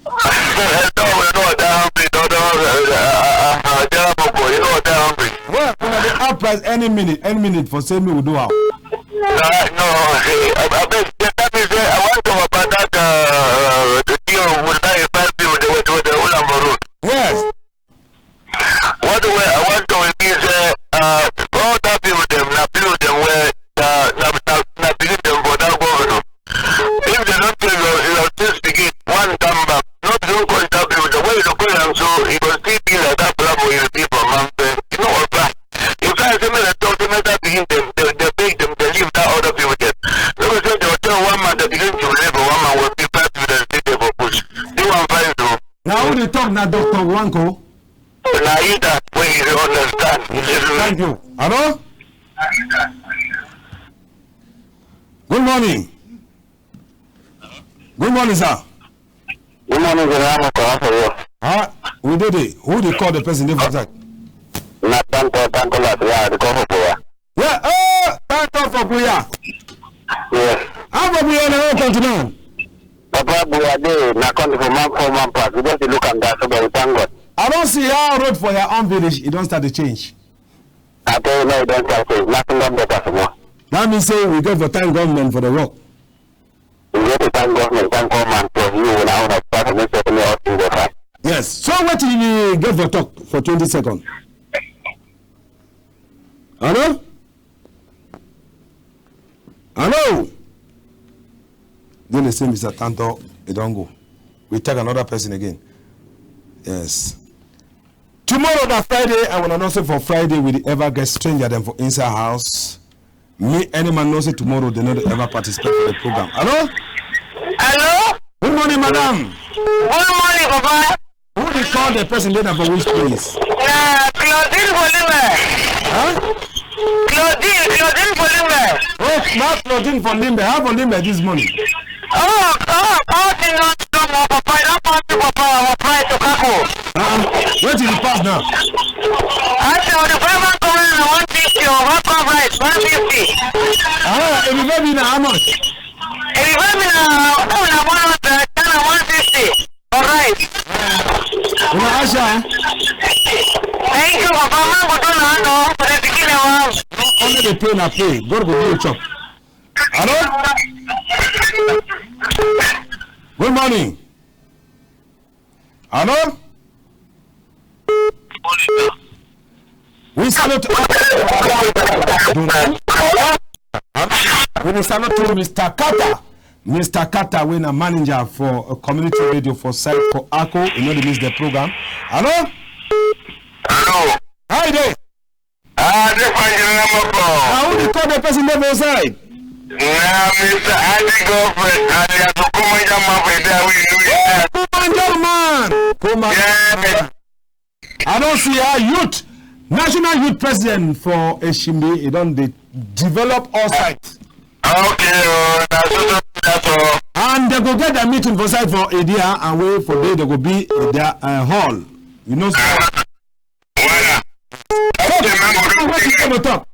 No, we no dey hungry. No, no, uh, uh, uh, uh, General Moko, you no dey hungry. Well, una dey up price any minute, any minute for say me we do am. Uh, no, eh, I, I beg, tell me say, I want to talk about that, uh, the deal with that five people, the, the, the Ulambo Road. Yes. What we, I want to be say, uh, all that people dem, na people dem wey, uh, na, na, na believe dem for that governor. If dem don tell you, you things begin, one come back. No be don call that people dem. When you call am so, e go still be like that problem wey you be for man friend. You know what, bro? You can't say make dem talk, say make that begin dem, dem, dem beg dem, dem leave that other people dem. No be say dem tell one man dem begin to labor, one man wey be five people dem still dey for bush. Do one fine so. Na who dey talk na Doctor Wanko? Na you that wey you dey understand. Thank you. Hello? Good morning. Good morning, sir. Good morning, General Moko. How for you? Ah, we dey dey. Who dey call, the person dey for side? Na Tanko, Tanko Last. Yeah, I dey call for Buea. Yeah, oh, thank God for Buea. Yes. How for Buea na your country now? Papa, Buea dey na country for man, for man pass. We just dey look am down, so but we thank God. I don see how road for your own village, e don start to change. I tell you now, e don start change. Nothing don better for more. That means say we get for thank government for the work. We get to thank government, thank all man, plus you, una, una, pass and make sure say all things go fine. Yes. So wetin you get for talk for twenty second? Hello? Hello? Then they say Mister Tanto, e don go. We take another person again. Yes. Tomorrow na Friday, I wanna know say for Friday we dey ever get stranger dem for inside house. Me, any man know say tomorrow dem no dey ever participate for the program. Hello? Hello? Good morning, madam. Good morning, Papa. Who dey call, the person dey na for which place? Na Claudine for Limbe. Huh? Claudine, Claudine for Limbe. Oh, na Claudine for Limbe. How for Limbe this morning? Oh, oh, oh, thing no strong, oh, Papa. You don pass me, Papa. I was right to Kako. Uh-uh. Wetin you pass now? I say, oh, the five man come na one fifty, oh, one come rice, one fifty. Ah, if you pay me na how much? If you pay me na, oh, na one hundred, na one fifty. Alright. Una ask am. Thank you, Papa. Man go do na no for the pikin dem. Only the pay na pay. God go give you chop. Hello? Good morning. Hello? We salute. We salute to Mister Carter. Mister Carter, wey na manager for a community radio for side for Ako, you know, dey miss the program. Hello? Hello? How you dey? Ah, this one, General Moko. Na who dey call, the person dey for side? Na Mister Adi Godfrey, alias Okomanja man for there, wey you know. Oh, Komanja man. Komanja man. I don see how youth, national youth president for Eshimbi, e don dey develop all sides. Okay, uh, na so, so, that's all. And they go get their meeting for side for Edia, and wey for there they go be, uh, their, uh, hall. You know, so. Wala. Okay, man, go do wetin you go talk.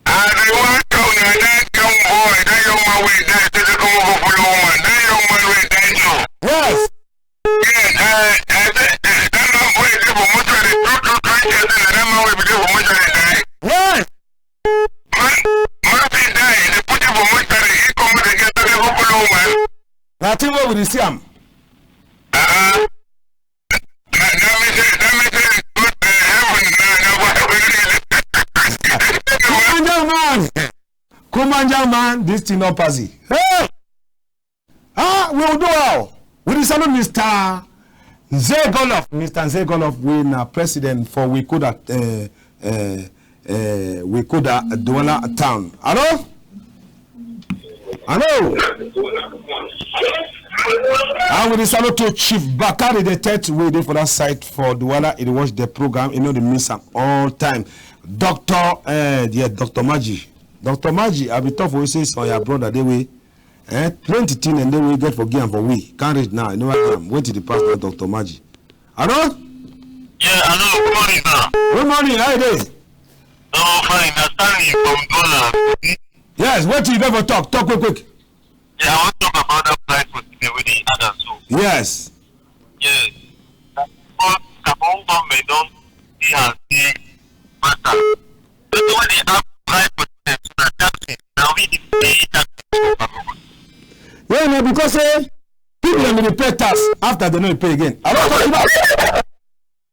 I dey wan talk na that young boy, that young man wey die, say, say, come over, follow woman. That young man wey die so. Yes. Yes, eh, eh, eh, eh, that man wey dey for mortuary, true, true, true, true, say na that man wey be dey for mortuary die. Yes. Man, man fit die, dey put him for mortuary, he come out again, say, say, go follow woman. Na thing wey we dey see am. Uh-uh. That, that mean say, that mean say, God, eh, heaven, na, na for heaven. Komanja man. Komanja man, this thing no pass it. Hey! Ah, we will do how? We dey salute Mister Nze Golof. Mister Nze Golof, wey na president for Wikoda, eh, eh, eh, Wikoda Douala Town. Hello? Hello? And we dey salute to Chief Bakari the third, wey dey for that side for Douala. E dey watch the program, e no dey miss am all time. Doctor, eh, yeah, Doctor Maji. Doctor Maji, I be talk for you say some your brother dey wey, eh, plenty thing and dey wey get for give am for we. Can't reach now, e never give am. Wetin dey pass now, Doctor Maji? Hello? Yeah, hello, good morning, sir. Good morning, how you dey? Oh, fine, na Stanley from Douala. Yes, wetin you get for talk? Talk quick, quick. Yeah, I wan talk about that price for today wey dey add am so. Yes. Yes. Because Cameroon government don see am say matter. Person wey dey have price for today na taxes. Na we dey pay taxes for Cameroon. Yeah, na because say people dem dey pay tax after dem no dey pay again. I don talk about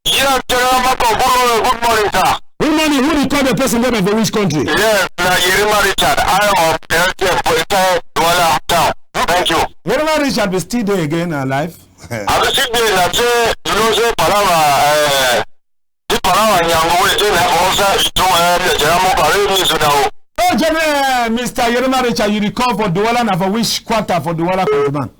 Yes, General Mako, good morning, good morning, sir. Good morning. Who dey call the person wey dey for which country? Yes, na Yerima Richard. I am L T F for inside Douala town. Thank you. Yerima Richard be still dey again alive. I be still dey na say, you know say palava, eh, the palava nyango wey dey na for outside the two, eh, the General Mako, I really miss una o. Oh, General, eh, Mister Yerima Richard, you dey call for Douala, na for which quarter for Douala, countryman?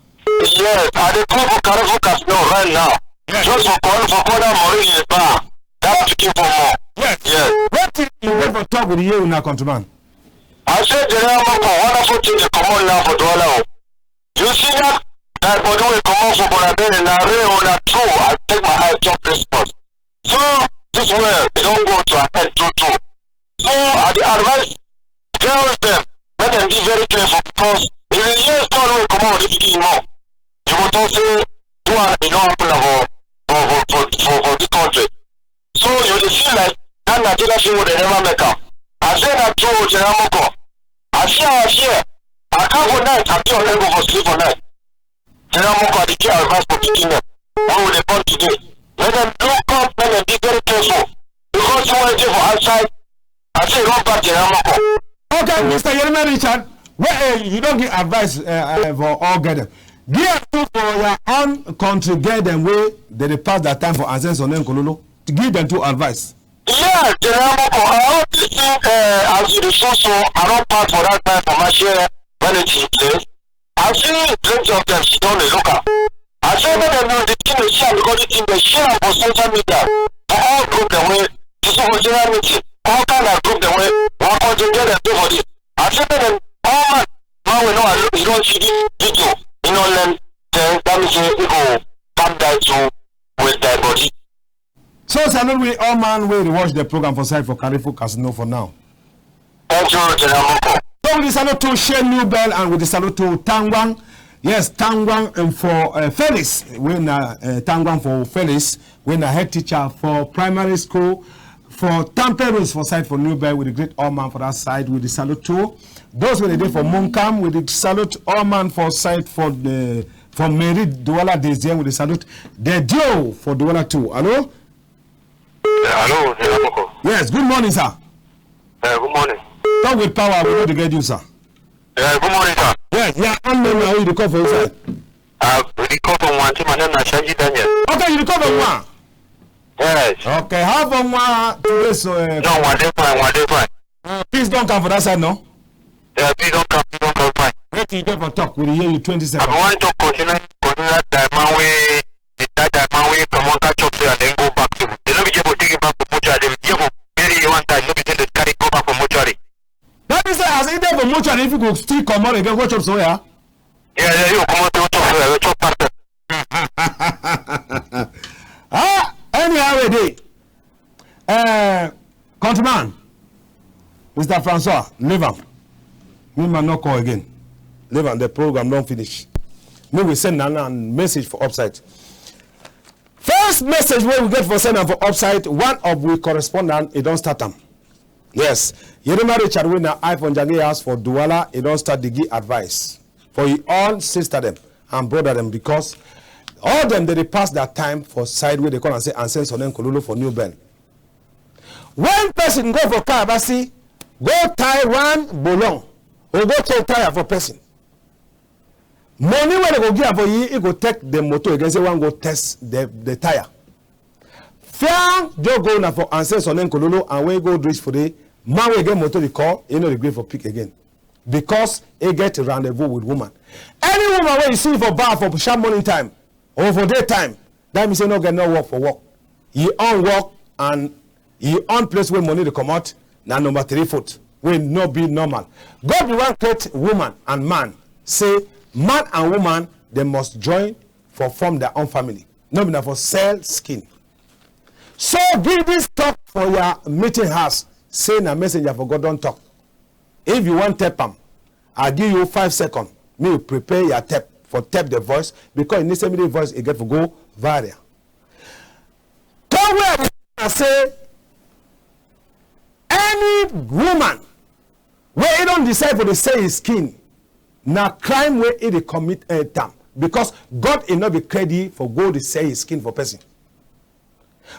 Yes, I dey call for Carrefour Casino right now. Yes. Just for cor-, for corner Maurice Bar. That pikin for more. Yes. Yes. Wetin you get for talk with the una countryman? I say General Mako, wonderful thing dey comot now for Douala o. You see that, that body wey comot for Bonaberi, na real o, na true. I take my eye chop this spot. So this well, e don go to an end true true. So I dey advise girls dem make dem dey very careful, because if you hear story wey comot for this pikin mouth, you go talk say do am e no happen na for for for for for for this country. So you dey feel like that na Nigeria thing wey dem never make am. I say na true o, General Moko. I see how I fear. I can't go night, I be on go for sleep for night. General Moko, I dey give advice for pikin dem wey we dey born today. Make dem look up, make dem be very careful. Because the one dey for outside, I say e don bad, General Moko. Okay, Mister Yerima Richard, wey, eh, you don give advice, eh, eh, for all girl dem. Give am too for your own country girl dem wey dey dey pass that time for Ansenso ne Nkololo. Give dem too advice. Yeah, General Moko, I hope this thing, eh, as you dey show so, I don pass for that time for Mashi, eh, when it is place. I see plenty of dem sit down dey look am. I say make dem know the thing dey see am because the thing dey share am for social media. For all group dem wey, you see for general meeting, all kind of group dem wey, one country get dem dey for there. I say make dem, all man, man wey no, you don see this video, you no learn, then that mean say e go come die too with die body. So salute we all man wey dey watch the program for side for Carrefour Casino for now. Thank you, General Moko. So we dey salute to Shey New Bell and we dey salute to Tangwang. Yes, Tangwang and for, uh, Felix. We na, uh, Tangwang for Felix. We na head teacher for primary school for Tamperus for side for New Bell. We dey greet all man for that side. We dey salute to those wey dey dey for Munkam. We dey salute all man for side for the for Mairie Douala deuxième, we dey salute the D O for Douala too. Hello? Eh, hello, General Moko. Yes, good morning, sir. Eh, good morning. Talk with power, we no dey get you, sir. Eh, good morning, sir. Yes, yeah, and name na who you dey call for inside? Uh, we dey call from Wanti. My name na Shanji Daniel. Okay, you dey call from Nwa? Yes. Okay, how for Nwa today, so, eh, no, Nwa dey fine, Nwa dey fine. Uh, peace don come for that side, no? Yeah, peace don come, peace don come fine. Wetin you get for talk? We dey hear you twenty seconds. I be wan talk continue, continue that die man wey, the, that die man wey comot catch up there and then go back to. Dem no be there for take him back for mortuary. Dem be there for bury him one time. No be say dem carry go back for mortuary. That mean say as e dey for mortuary, if you go still comot again, go chop soya. Yeah, yeah, you comot, you chop soya, you chop pasta. Ah, anyhow e dey. Eh, countryman, Mister Francois, leave am. Me man no call again. Leave am, the program don finish. Make we send na, na message for upside. First message wey we get for send am for upside, one of we correspondent, e don start am. Yes, Yerima Richard wey na I for Njange House for Douala, e don start dey give advice for e own sister dem and brother dem, because all dem dey dey pass that time for side wey dey call am say Ansen Sonnen Kololo for New Bern. When person go for Kalabasi, go tie one bolon, or go change tire for person, money wey dem go give am for yi, e go take the motor again, say wan go test the, the tire. Fiang, just go na for Ansen Sonnen Kololo, and when e go reach for the man wey get motor dey call, e no dey gree for pick again. because e get rendezvous with woman. Any woman wey you see for bar for sharp morning time or for day time, that mean say no get no work for work. E own work and e own place wey money dey comot na number three foot, wey no be normal. God be wan create woman and man, say man and woman dem must join for form their own family. No be na for sell skin. So give this talk for your meeting house, say na messenger for God don talk. If you wan tap am, I give you five seconds. Me you prepare your tap for tap the voice, because you need say me the voice e get for go viral. Talk wey I dey talk na say any woman wey e don decide for dey sell his skin, na crime wey e dey commit, eh, am, because God e no be create yi for go dey sell his skin for person.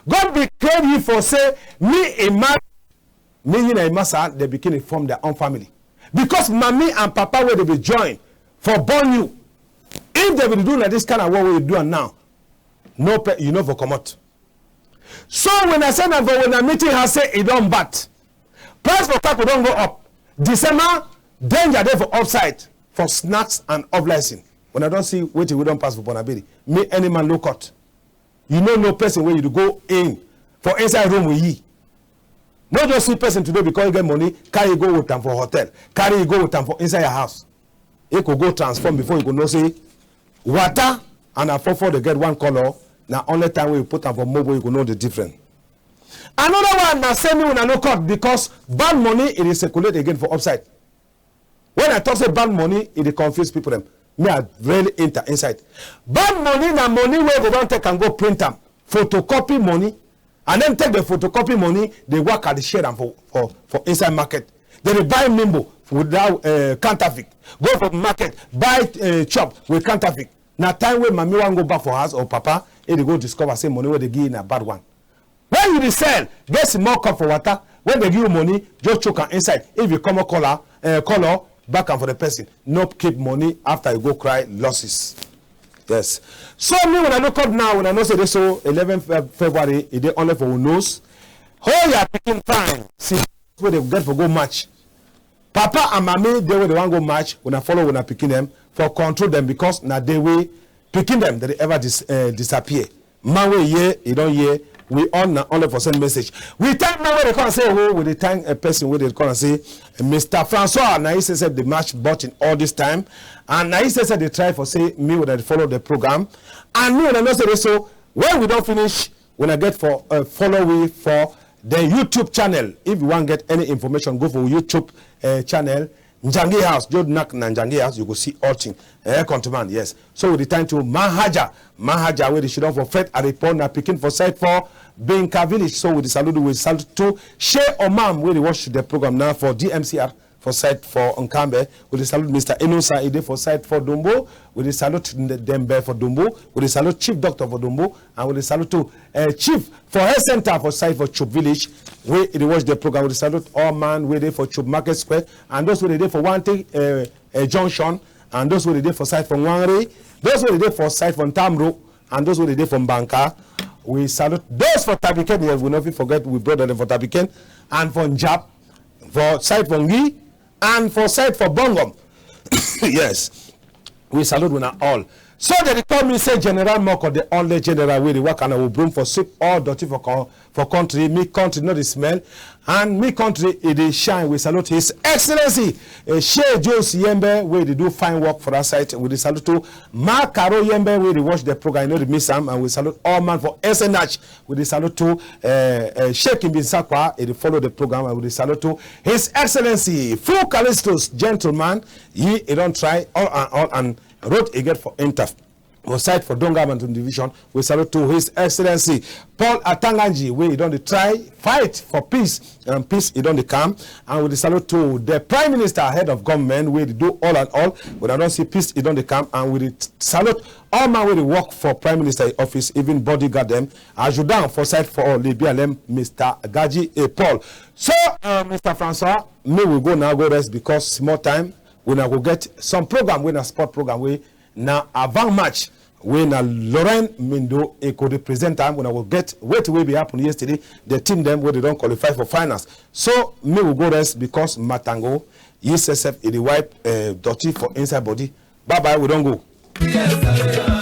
God be create yi for say me e marry, me yi na yi massa, the pikin e form their own family. Because mami and papa wey dey be join for born you, if dey be do na this kind of work wey you do am now, no pe you no for comot. So when I say na for when I meeting her say e don bad, price for kaku don go up. December danger dey for upside for snacks and off license. When I don see wetin we don pass for Bonaberi, me any man low cut. You no know person wey you dey go in for inside room with yi. No just see person today because you get money, carry you go with am for hotel, carry you go with am for inside your house. E go go transform before you go know say water and afofo dey get one color. Na only time wey you put am for mobo you go know the difference. Another one na say me una no cut because bad money e dey circulate again for upside. When I talk say bad money, e dey confuse people dem. Me I really enter inside. Bad money na money wey go don take am go print am, photocopy money, and then take the photocopy money, dey waka dey share am for for for inside market. Dem dey buy mimbo without, eh, counterfeit, go for market buy, eh, chop with counterfeit. Na time wey mami wan go back for house or papa, e dey go discover say money wey dey give na bad one. When you dey sell, get small cup for water. When dey give you money, just chook am inside. If you comot color, eh, color, back am for the person. No keep money after you go cry losses. Yes. So me when I look up now, when I know say dey so eleven Feb- February, e dey only for who knows. Hold your pikin fine. See wey dey get for go match. Papa and mami dey wey dey wan go match, una follow una pikin dem for control dem because na dey wey pikin dem dey ever dis, eh, disappear. Man wey hear, e don hear. We all na only for send message. We thank man wey dey come and say, oh, we dey thank a person wey dey come and say, Mister Francois, na he say say dey match button all this time, and na he say say dey try for say me wey dey follow the program, and me wey I know say dey so when we don finish, una get for, uh, follow we for the YouTube channel. If you wan get any information, go for YouTube, uh, channel. Njangi House, just knack na Njangi House, you go see all thing. Eh, countryman, yes. So we dey thank to Mahaja, Mahaja wey dey sidon for Fred Aripon, na pikin for side for Binka village. So we dey salute, we salute to Shey Omam wey dey watch the program now for D M C R for side for Nkambe. We dey salute Mister Enosa, e dey for side for Dumbo. We dey salute N- Dembe for Dumbo. We dey salute Chief Doctor for Dumbo. And we dey salute to, eh, Chief for Health Center for side for Chup Village, wey e dey watch the program. We dey salute all man wey dey for Chup Market Square and those wey dey dey for Wante, eh, eh, Junction, and those wey dey dey for side for Nwangre, those wey dey dey for side for Ntamro, and those wey dey dey for Mbanka. We salute those for Tabiken. Yes, we no fit forget we brother dem for Tabiken and for Njap, for side for Ngi, and for side for Bongom. Yes, we salute una all. So dem dey call me say General Moko, the only general wey dey waka na we broom for sweep all dirty for co- for country. Me country no dey smell, and me country e dey shine. We salute His Excellency, eh, Shey Jones Yembe wey dey do fine work for that side. We dey salute to Ma Caro Yembe wey dey watch the program, you no dey miss am, and we salute all man for S N H. We dey salute to, eh, eh, Sheikh Mbisakwa, e dey follow the program, and we dey salute to His Excellency Full Callistus, gentleman, he e don try all and all and road e get for enter for side for Donga Mantung Division. We salute to His Excellency Paul Atanga Nji wey e don dey try fight for peace and peace e don dey come. And we dey salute to the Prime Minister, head of government wey dey do all and all. We don see peace e don dey come, and we dey salute all man wey dey work for Prime Minister office, even bodyguard dem, adjutant for side for Libya dem, Mister Gaji A Paul. So, uh, Mister Francois, me we go now go rest because small time we na go get some program wey na sport program wey na avant match wey na Laurent Mindo e go dey present am. We na go get wetin wey be happen yesterday, the team dem wey dey don qualify for finals. So me we go rest because matango Yi sef sef, e dey wipe, eh, dirty for inside body. Bye bye, we don go.